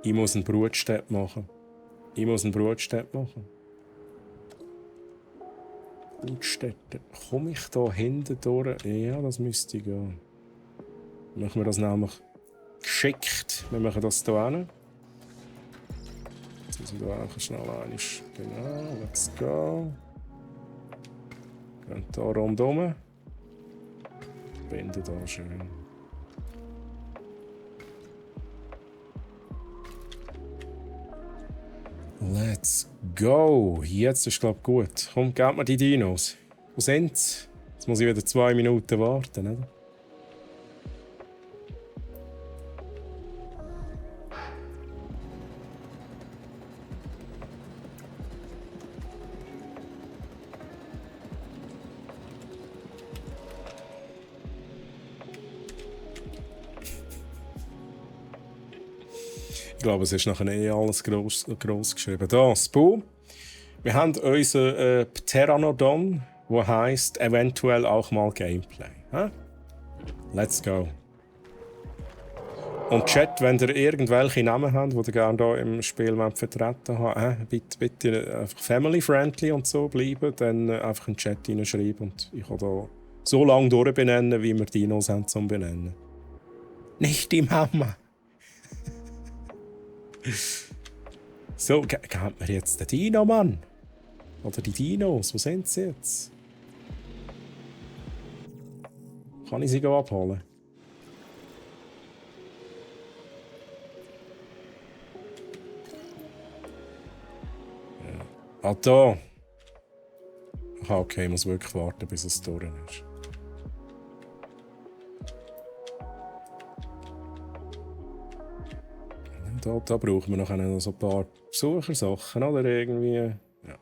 ich muss einen Brutstätte machen. Brutstätte. Komme ich da hinten durch? Ja, das müsste gehen. Machen wir das nämlich geschickt. Wir machen das hier hin. Jetzt müssen wir hier einfach schnell einmal. Genau, let's go. Gehen hier rundherum. Binden hier schön. Let's go. Jetzt ist, glaube ich, gut. Komm, gebt mir die Dinos. Wo sind sie? Jetzt muss ich wieder 2 Minuten warten, oder? Ich glaube, es ist nachher alles gross geschrieben. Da, Spu. Wir haben unseren Pteranodon, der heisst eventuell auch mal Gameplay. Let's go. Und Chat, wenn ihr irgendwelche Namen habt, die ihr gerne hier im Spiel vertreten habt, bitte einfach family-friendly und so bleiben, dann einfach in den Chat hineinschreiben und ich kann da so lange durchbenennen, wie wir Dinos haben zum Benennen. Nicht die Mama! So, gebt mir jetzt den Dino, Mann. Oder die Dinos, wo sind sie jetzt? Kann ich sie abholen? Ja. Ah, da. Aha, okay, ich muss wirklich warten, bis es durch ist. Da brauchen wir noch so ein paar Besuchersachen, oder irgendwie. Ja.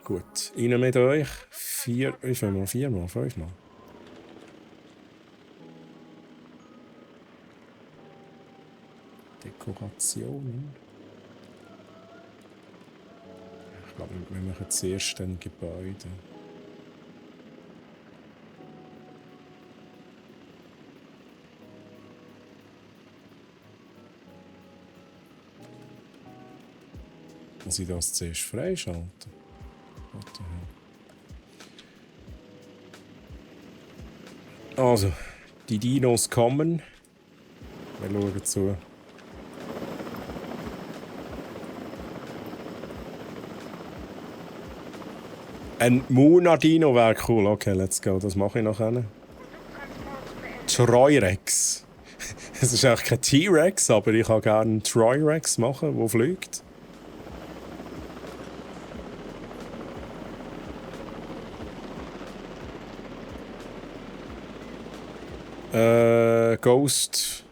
Gut, rein mit euch. 4-mal, 5-mal. Dekorationen. Ich glaube, wir machen zuerst ein Gebäude. Muss ich das zuerst freischalten? Also, die Dinos kommen. Wir schauen zu. Ein Muna-Dino wäre cool. Okay, let's go. Das mache ich nachher. Troy-Rex. Es ist eigentlich kein T-Rex, aber ich kann gerne einen Troy-Rex machen, der fliegt. Ghost,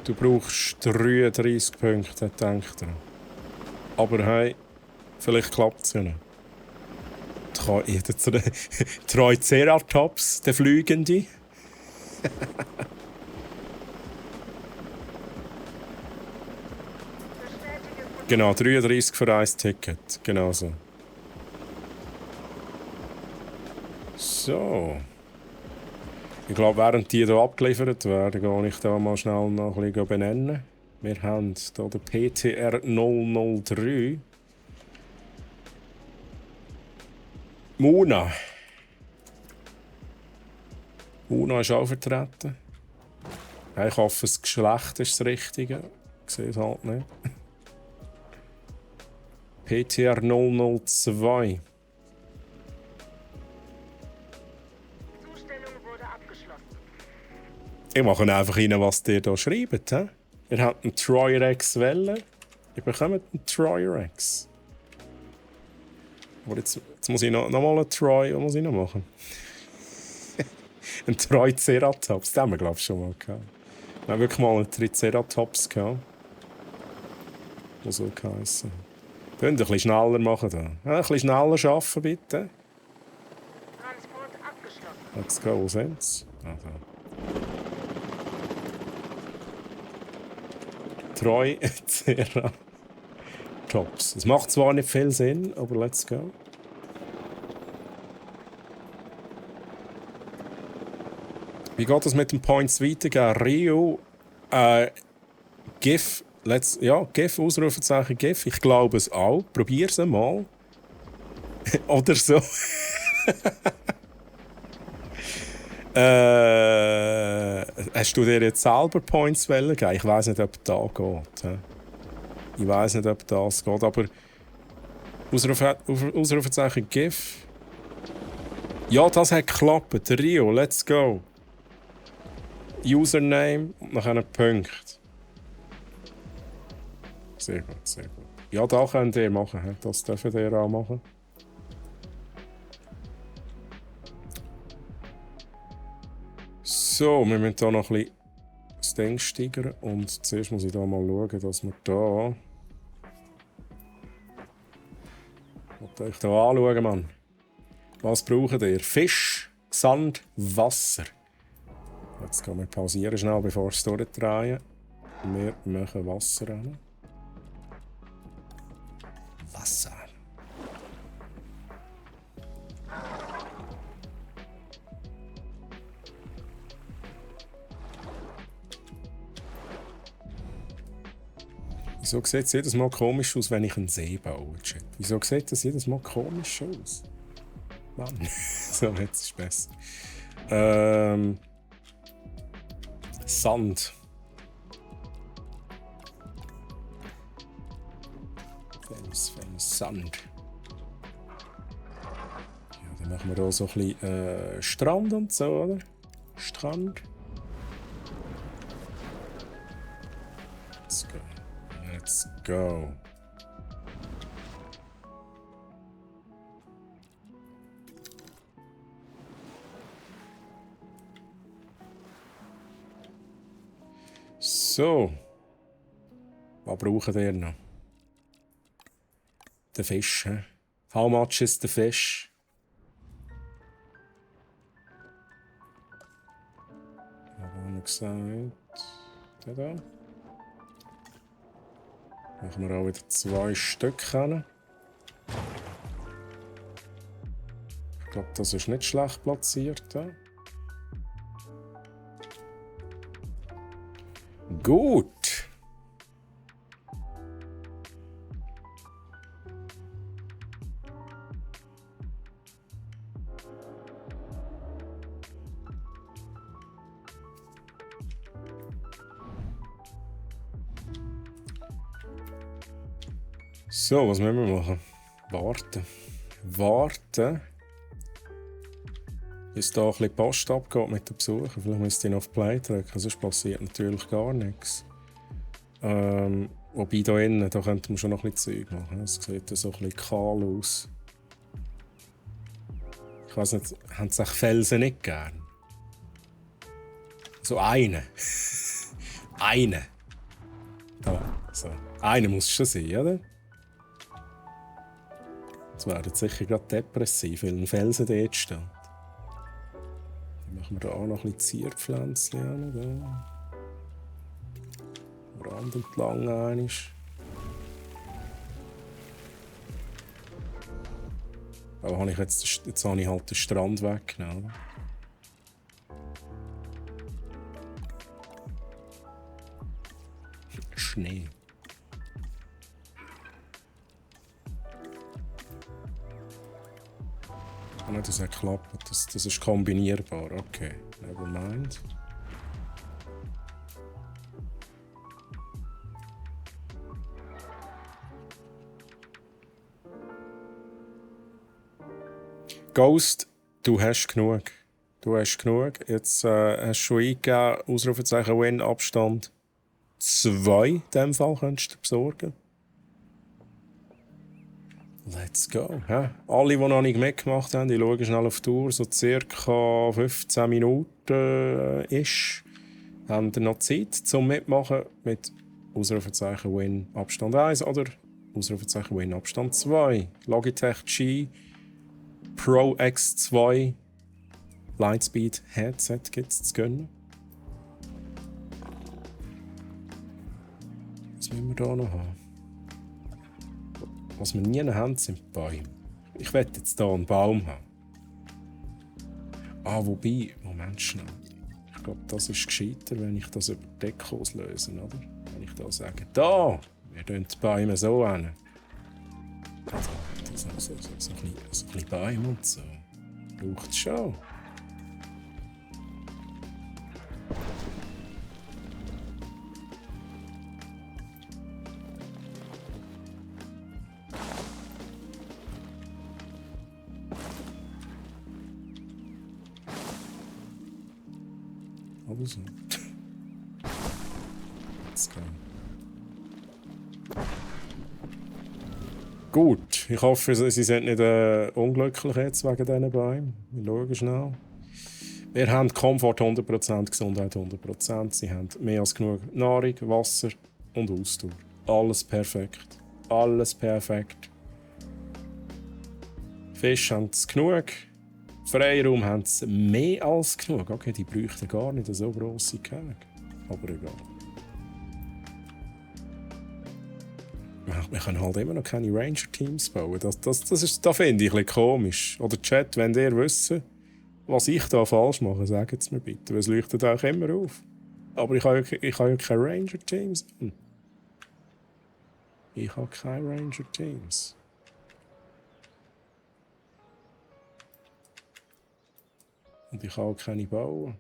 du brauchst 33 Punkte, denkt er. Aber hey, vielleicht klappt es ja nicht. Der Triceratops, der Fliegende. Genau, 33 für ein Ticket. Genau so. So. Ich glaube, während die hier abgeliefert werden, gehe ich da mal schnell noch ein bisschen benennen. Wir haben hier den PTR 003. Muna. Muna ist auch vertreten. Ich hoffe, das Geschlecht ist das Richtige. Ich sehe es halt nicht. PTR 002.
Zustellung wurde abgeschlossen.
Ich mache einfach rein, was ihr hier schreibt. He? Ihr habt einen Troy-Rex Welle. Ihr bekommt einen Troy-Rex. Aber jetzt muss ich noch mal einen Troy. Was muss ich noch machen? Ein Triceratops. Den haben wir, glaube ich, schon mal gehabt. Wir haben wirklich mal einen Triceratops gehabt. Der so geheissen. Könnt ihr ein bisschen schneller machen da. Ja, ein bisschen schneller arbeiten, bitte.
Transport abgeschlossen.
Let's go, wo sind's? Triceratops. Es macht zwar nicht viel Sinn, aber let's go. Wie geht das mit den Points weiter? Rio, GIF, GIF, Ausrufezeichen GIF. Ich glaube es auch. Probier's einmal. Oder so. Hast du dir jetzt selber Points geben? Ich weiß nicht, ob das geht. Ich weiß nicht, ob das geht, aber Ausrufezeichen GIF. Ja, das hat geklappt. Rio, let's go. Username und nach einem Punkt. Sehr gut, sehr gut. Ja, da könnt ihr machen. Das dürft ihr auch machen. So, wir müssen hier noch ein bisschen das Ding steigern. Und zuerst muss ich da mal schauen, dass wir da. Ich euch hier anschauen, Mann. Was braucht ihr? Fisch, Sand, Wasser. Jetzt gehen wir pausieren schnell, bevor wir es durchdrehen. Wir machen Wasser rein. Wasser. Wieso sieht es jedes Mal komisch aus, wenn ich einen See baue? Wieso sieht das jedes Mal komisch aus? Mann, so, jetzt ist es besser. Sand. Famous Sand. Ja, dann machen wir hier so ein bisschen Strand und so, oder? Strand. Let's go. Let's go. So. Was brauchen wir noch? Der Fisch. He? How much is the fish? Ich habe noch gesagt. Der da. Machen wir auch wieder 2 Stück hin. Ich glaube, das ist nicht schlecht platziert. He? Gut. So, was müssen wir machen? Warten. Warten. Bis da ein bisschen Post abgeht mit den Besuchern. Vielleicht müsste ich noch auf Play drücken, sonst passiert natürlich gar nichts. Wobei da innen, da könnte man schon noch ein bisschen Zeug machen. Es sieht so ein bisschen kahl aus. Ich weiss nicht, haben sie Felsen nicht gern? So einen. Einen. Da, so. Einer muss schon sein, oder? Jetzt werden sicher gerade depressiv, weil ein Felsen dort steht. Dann machen wir da auch noch ein bisschen Zierpflänzchen an. Rand entlang einmal. Aber habe ich jetzt habe ich halt den Strand weggenommen. Schnee. Ah, nein, das hat geklappt. Das ist kombinierbar. Okay, never mind. Ghost, du hast genug. Du hast genug. Jetzt hast du schon eingegeben, Ausrufezeichen Win, Abstand 2 in diesem Fall könntest du besorgen. Let's go. Ja. Alle, die noch nicht mitgemacht haben, die schauen schnell auf die Uhr, so ca. 15 Minuten ist. Haben ihr noch Zeit zum Mitmachen mit Ausrufezeichen Win, Abstand 1 oder Ausrufezeichen Win, Abstand 2. Logitech G Pro X2 Lightspeed Headset gibt es zu gönnen. Was müssen wir da noch haben? Was wir nie haben, sind Bäume. Ich werde jetzt hier einen Baum haben. Ah, wobei, Moment schnell. Ich glaube, das ist gescheiter, wenn ich das über Dekos löse, oder? Wenn ich da sage, da, wir tun die Bäume so hin. So ein bisschen Bäume und so. Braucht es schon. Aber so. Let's go. Gut, ich hoffe, Sie sind nicht unglücklich jetzt wegen diesen Bäumen. Wir schauen schnell. Wir haben Komfort 100%, Gesundheit 100%. Sie haben mehr als genug Nahrung, Wasser und Ausdauer. Alles perfekt. Alles perfekt. Fisch haben sie genug. Freiraum haben sie mehr als genug. Okay, die bräuchten gar nicht so grosse Käge. Aber egal. Wir können halt immer noch keine Ranger-Teams bauen. Das finde ich ein bisschen komisch. Oder Chat, wenn ihr wisst, was ich da falsch mache, sagt es mir bitte. Weil es leuchtet auch immer auf. Aber ich habe ja keine Ranger-Teams. Ich habe keine Ranger-Teams. Und ich kann auch keine bauen.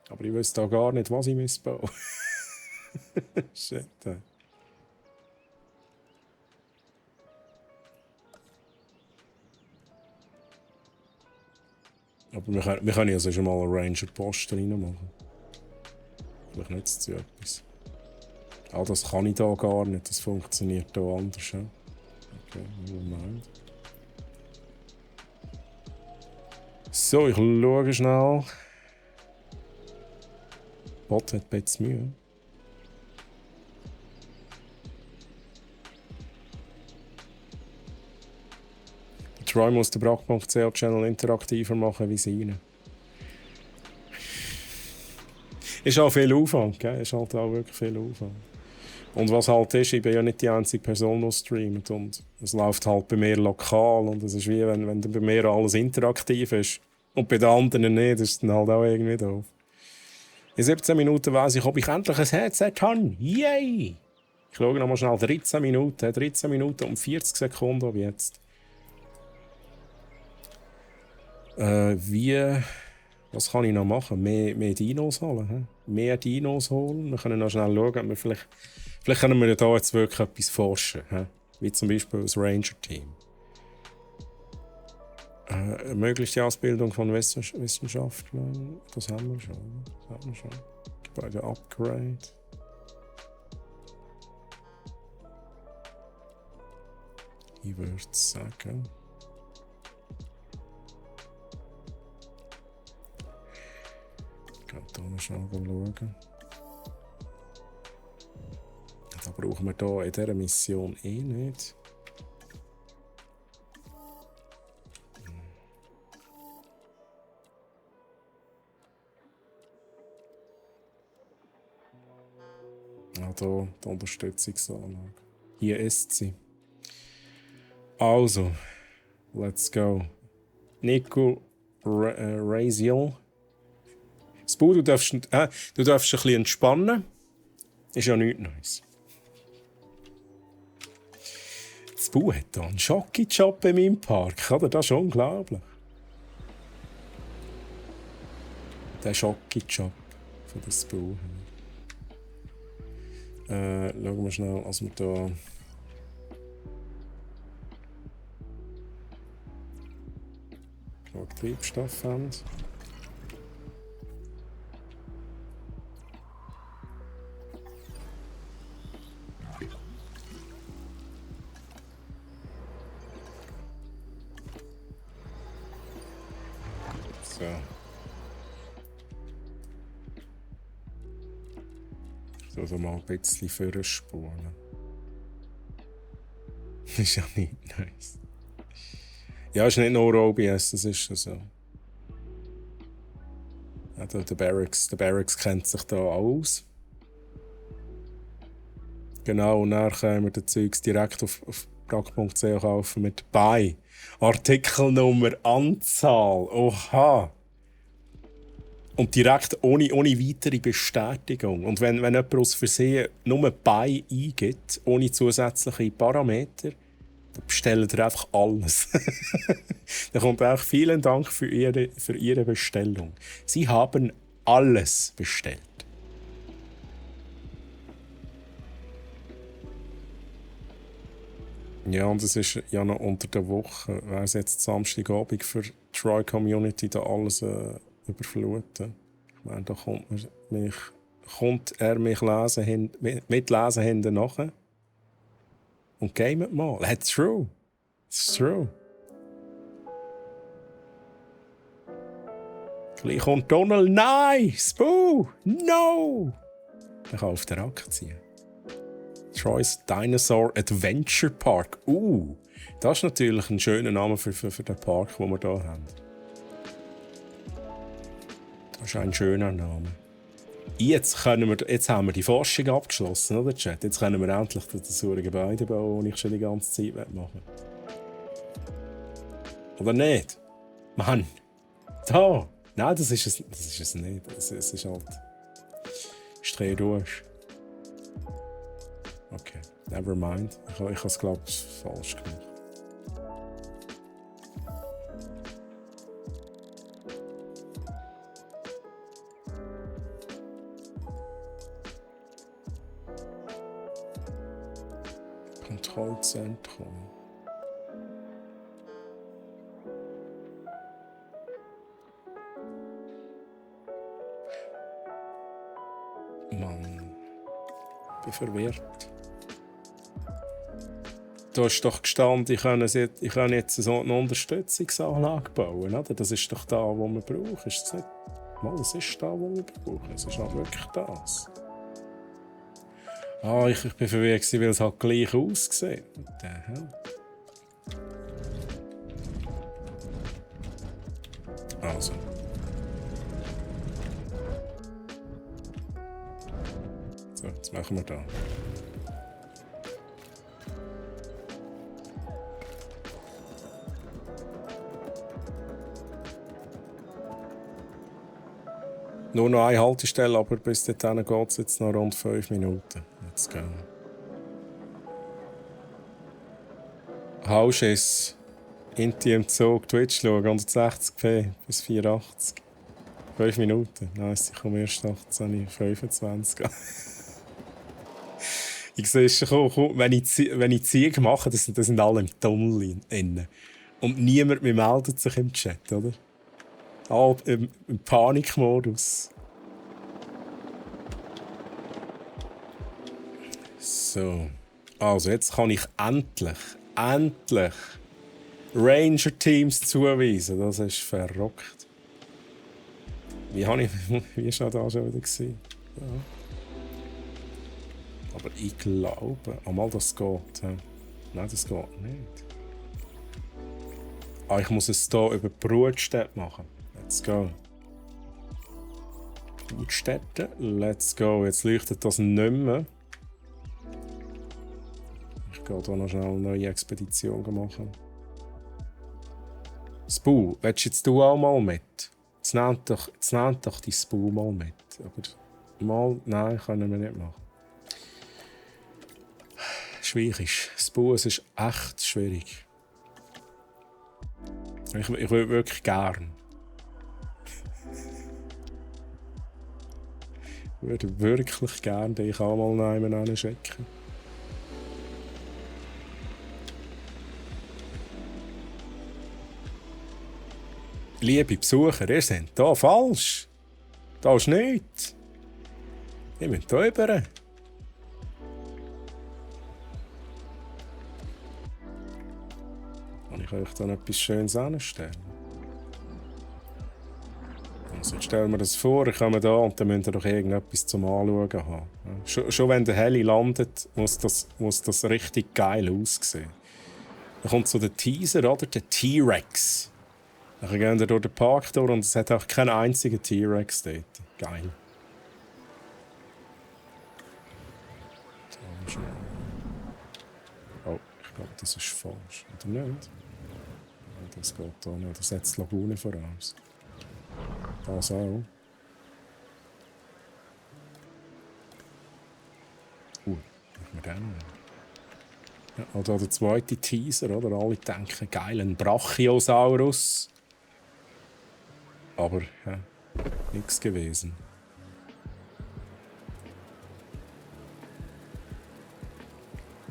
Aber ich weiß da gar nicht, was ich bauen muss. Shit. Aber wir können ja schon mal einen Ranger-Posten reinmachen. Vielleicht nützt es ja etwas. Ah, das kann ich da gar nicht. Das funktioniert hier anders. Ja? Okay, Moment. So, ich schaue schnell. Bot hat ein bisschen Mühe. Troy muss den Brach.ch-Channel interaktiver machen wie seine. Ist auch viel Aufwand, gell? Ist halt auch wirklich viel Aufwand. Und was halt ist, ich bin ja nicht die einzige Person, die streamt. Und es läuft halt bei mir lokal. Und es ist wie, wenn bei mir alles interaktiv ist. Und bei den anderen nicht, das ist dann halt auch irgendwie doof. In 17 Minuten weiss ich, ob ich endlich ein Headset habe. Yay! Ich schaue noch mal schnell. 13 Minuten. 13 Minuten und 40 Sekunden ab jetzt. Was kann ich noch machen? Mehr Dinos holen. He? Mehr Dinos holen. Wir können noch schnell schauen, ob wir vielleicht Vielleicht können wir ja da jetzt wirklich etwas forschen. He? Wie zum Beispiel das Ranger-Team. Ermöglichte Ausbildung von Wissenschaftlern. Das haben wir schon. Gebäude-Upgrade. Ich würde sagen. Ich kann hier noch schnell schauen. Da brauchen wir hier in dieser Mission eh nicht. Ah, hier die Unterstützungsanlage. Hier ist sie. Also, let's go. Nico Raziel. Spu, du darfst ein bisschen entspannen. Ist ja nichts Neues. Spu hat hier einen Schocki-Job in meinem Park, oder? Das ist unglaublich. Der Schocki-Job von der Spu. Schauen wir schnell, was wir hier... Treibstoff haben. So. Also mal ein bisschen vorspulen. Ist ja nicht nice. Ja, es ist nicht nur OBS, das ist schon so. Ja, der Barracks kennt sich da aus. Genau, und dann können wir das Zeugs direkt auf brack.ch kaufen mit bei. Artikelnummer, Anzahl, oha. Und direkt ohne weitere Bestätigung. Und wenn jemand aus Versehen nur bei eingibt, ohne zusätzliche Parameter, dann bestellt ihr einfach alles. Dann kommt auch vielen Dank für Ihre Bestellung. Sie haben alles bestellt. Ja, und es ist ja noch unter der Woche. Wäre es jetzt Samstagabend für die Troy-Community da alles überfluten? Ich meine, da kommt er mich mitlesen hinten nachher. Und gamet mal. That's true. It's true. Gleich kommt Donald. Nein! Spoo! No! Ich kann auf der Aktien. Troy's Dinosaur Adventure Park. Das ist natürlich ein schöner Name für den Park, den wir hier haben. Das ist ein schöner Name. Jetzt haben wir die Forschung abgeschlossen, oder Chat? Jetzt können wir endlich das Gebäude bauen, das ich schon die ganze Zeit machen will. Oder nicht? Mann! Da! Nein, das ist es nicht. Es ist halt... Streh durch. Okay, never mind. Ich habe es, glaube ich, falsch gemacht. Kontrollzentrum. Mann, ich bin verwirrt. Du hast doch gestanden, ich kann jetzt so eine Unterstützungsanlage bauen, oder? Das ist doch da, wo wir brauchen. Ist das nicht? Mal, es ist da, wo wir brauchen. Es ist halt wirklich das. Ich bin verwirrt, weil es halt gleich aussieht. What the hell? Also. So, jetzt machen wir da. Nur noch eine Haltestelle, aber bis dahin geht es jetzt noch rund 5 Minuten. Let's go. Hauschiss. Inti im Zug, Twitch schauen, 160p bis 84. 5 Minuten. Nice, ich komme erst 18:25. Ich sehe es schon, wenn ich Ziege mache, das sind alle im Tunnel innen. Und niemand mehr meldet sich im Chat, oder? Alle im Panikmodus. So. Also, jetzt kann ich endlich Ranger-Teams zuweisen. Das ist verrückt. Wie war da schon wieder? Ja. Aber ich glaube, einmal das geht. Ja. Nein, das geht nicht. Ich muss es hier über die Brutstätte machen. Let's go. Brutstätte, let's go. Jetzt leuchtet das nicht mehr. Ich gehe hier noch schnell eine neue Expedition machen. Spu, willst jetzt du auch mal mit? Jetzt nehmt doch die Spu mal mit. Aber mal, nein, können wir nicht machen. Schwierig. Spu, es ist echt schwierig. Ich würde wirklich gern. Ich würde wirklich gern dich auch mal nehmen schicken. Liebe Besucher, ihr seid hier falsch. Da ist nichts. Ihr müsst hier rüber. Kann ich euch dann etwas Schönes hinstellen? Also jetzt stellen wir das vor, ich komme da und dann müsst ihr doch irgendetwas zum Anschauen haben. Schon wenn der Heli landet, muss das richtig geil aussehen. Dann kommt so der Teaser, oder? Der T-Rex. Dann gehen wir durch den Park durch und es hat auch keinen einzigen T-Rex dort. Geil. Oh, ich glaube, das ist falsch. Oder nicht? Das geht da nicht. Das setzt die Lagune voraus. Das auch. Machen wir den. Ja, oder der zweite Teaser, oder? Alle denken, geil, ein Brachiosaurus. Aber, ja, nichts gewesen.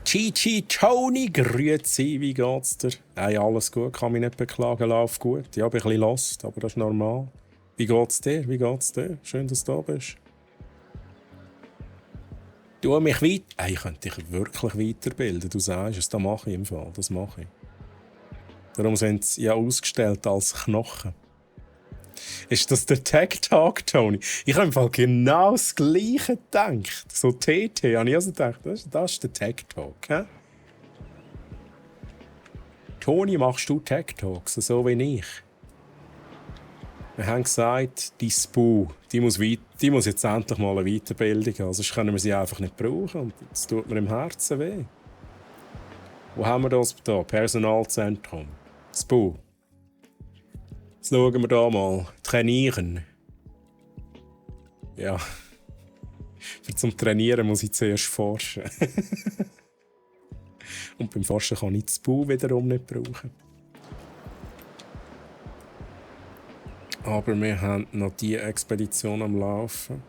Chi Tony, grüezi, wie geht's dir? Hey, alles gut, kann mich nicht beklagen, läuft gut. Ja, bin ein bisschen lost, aber das ist normal. Wie geht's dir? Schön, dass du da bist. Du mich weit... Hey, ich könnte dich wirklich weiterbilden, du sagst es, das mache ich im Fall, das mache ich. Darum sind sie ja ausgestellt als Knochen. Ist das der Tech Talk, Tony? Ich habe im Fall genau das Gleiche gedacht. So TT, habe ich also gedacht, das ist der Tech Talk. He? Tony, machst du Tech Talks, so wie ich? Wir haben gesagt, die Spu, die muss jetzt endlich mal eine Weiterbildung haben, sonst können wir sie einfach nicht brauchen. Und das tut mir im Herzen weh. Wo haben wir das da? Personalzentrum. Spu. Jetzt schauen wir da mal. Trainieren. Ja. Zum Trainieren muss ich zuerst forschen. Und beim Forschen kann ich die Spu wiederum nicht brauchen. Aber wir haben noch diese Expedition am Laufen.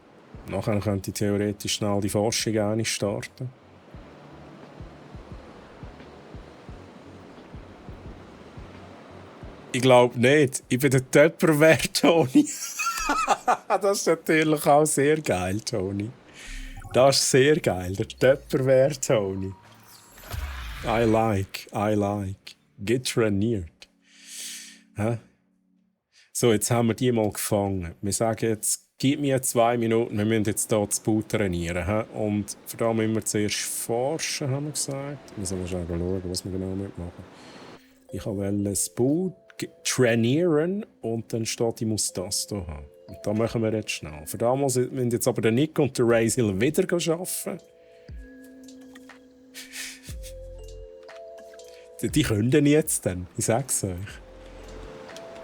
Nachher könnte ich theoretisch schnell die Forschung starten. Ich glaube nicht. Ich bin der Tupperware, Tony. Das ist natürlich auch sehr geil, Tony. Das ist sehr geil. Der Tupperware, Tony. I like. Get trainiert. Hä? So, jetzt haben wir die mal gefangen. Wir sagen jetzt, gib mir 2 Minuten, wir müssen jetzt hier das Boot trainieren. He? Und für das müssen wir zuerst forschen, haben wir gesagt. Wir müssen mal schauen, was wir genau mitmachen. Ich wollte das Boot trainieren und dann steht, ich muss das hier haben. Und das machen wir jetzt schnell. Für das müssen jetzt aber der Nick und der Razel wieder arbeiten. Die können jetzt dann, ich sag's euch.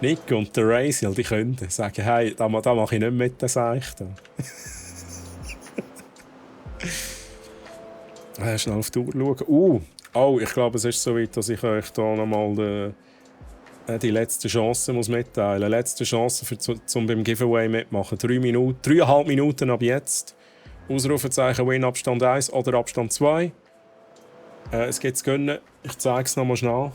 Nick und der Razel, die können sagen, hey, da mache ich nicht mit, das sage ich da. Schnell auf die Uhr schauen. Oh, ich glaube, es ist so weit, dass ich euch da nochmal die letzte Chance muss mitteilen muss. Letzte Chance, um beim Giveaway mitmachen. 3,5 Minuten ab jetzt. Ausrufezeichen Win Abstand 1 oder Abstand 2. Es geht zu gönnen. Ich zeige es nochmal schnell.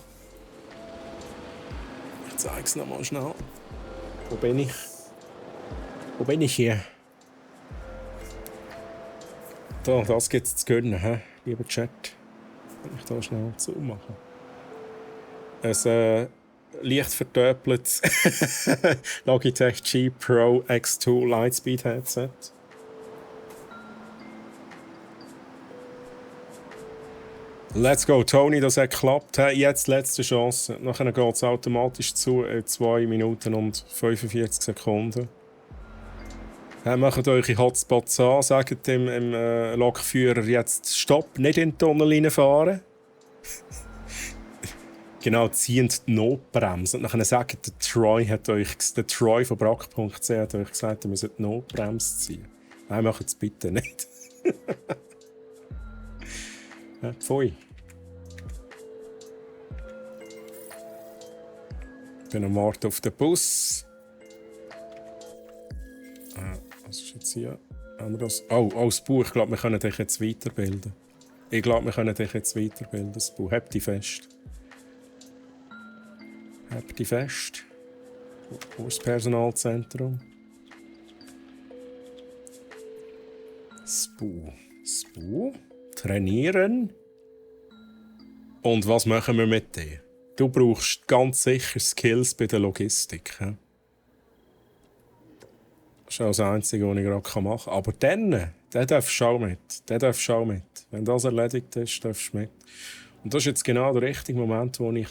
Wo bin ich? Wo bin ich hier? Da, das gibt es zu gönnen, lieber Chat. Kann ich da schnell zumachen? Ein leicht verdoppeltes Logitech G Pro X2 Lightspeed Headset. Let's go, Tony, das hat geklappt. Jetzt letzte Chance. Nachher geht es automatisch zu 2 Minuten und 45 Sekunden. Macht eure Hotspots an, sagt dem Lokführer jetzt Stopp, nicht in den Tunnel reinfahren. Genau, ziehend die Notbremse. Und nachher sagt der Troy von brack.ch hat euch gesagt, ihr müsst die Notbremse ziehen. Nein, macht es bitte nicht. Pfui. Ich bin am Warten auf den Bus. Was ist jetzt hier? Oh, das Buch. Ich glaube, wir können dich jetzt weiterbilden. Das Buch. Habt die fest. Wo ist das Personalzentrum? Spu. Trainieren. Und was machen wir mit dir? Du brauchst ganz sicher Skills bei der Logistik. He? Das ist auch das Einzige, was ich gerade machen kann. Aber dann, der darfst du auch mit. Wenn das erledigt ist, darfst du mit. Und das ist jetzt genau der richtige Moment, wo ich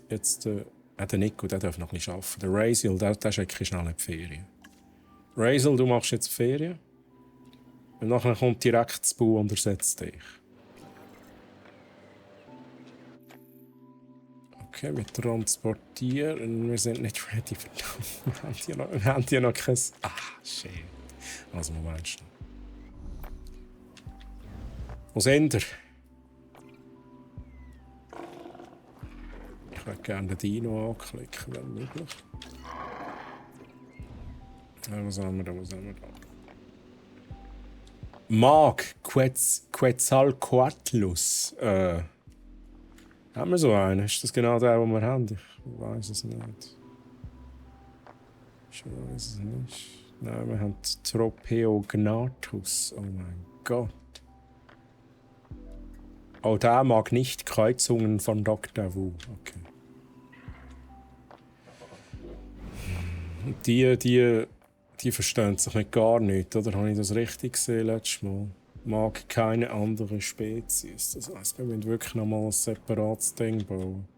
jetzt der Nico, der darf noch ein bisschen arbeiten. Der Raziel, der schicke ich schnell in die Ferien. Raziel, du machst jetzt Ferien. Und nachher kommt direkt das Bu und ersetzt dich. Okay, wir transportieren. Wir sind nicht ready für das. Wir haben hier noch kein... Shit. Also, Moment. Wo sind wir? Ich würde gerne den Dino anklicken, wenn möglich. Was haben wir da? Mag Quetzalcoatlus. Haben wir so einen? Ist das genau der, den wir haben? Ich weiß es nicht. Nein, wir haben Tropeognathus. Oh mein Gott. Oh, der mag nicht Kreuzungen von Dr. Wu. Okay. Die verstehen sich nicht gar nicht, oder? Habe ich das richtig gesehen letztes Mal? Mag keine andere Spezies. Das heisst, wir müssen wirklich nochmal ein separates Ding bauen.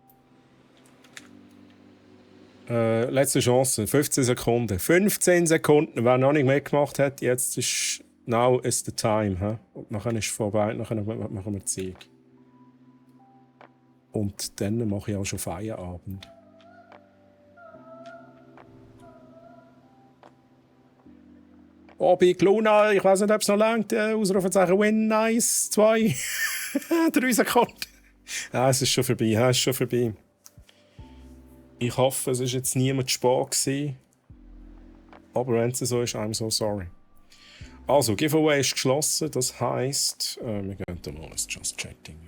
Letzte Chance, 15 Sekunden. 15 Sekunden, wer noch nicht mitgemacht hat, jetzt ist... Now is the time. He? Und nachher ist es vorbei, nachher machen wir Sieg. Und dann mache ich auch schon Feierabend. Big Luna, ich weiß nicht, ob es noch langt. Ausrufezeichen Win, nice, 2, 3 Sekunden. Ja, es ist schon vorbei. Ich hoffe, es war jetzt niemand zu spät gewesen. Aber wenn es so ist, I'm so sorry. Also, Giveaway ist geschlossen, das heisst, wir gehen da mal ins Just Chatting.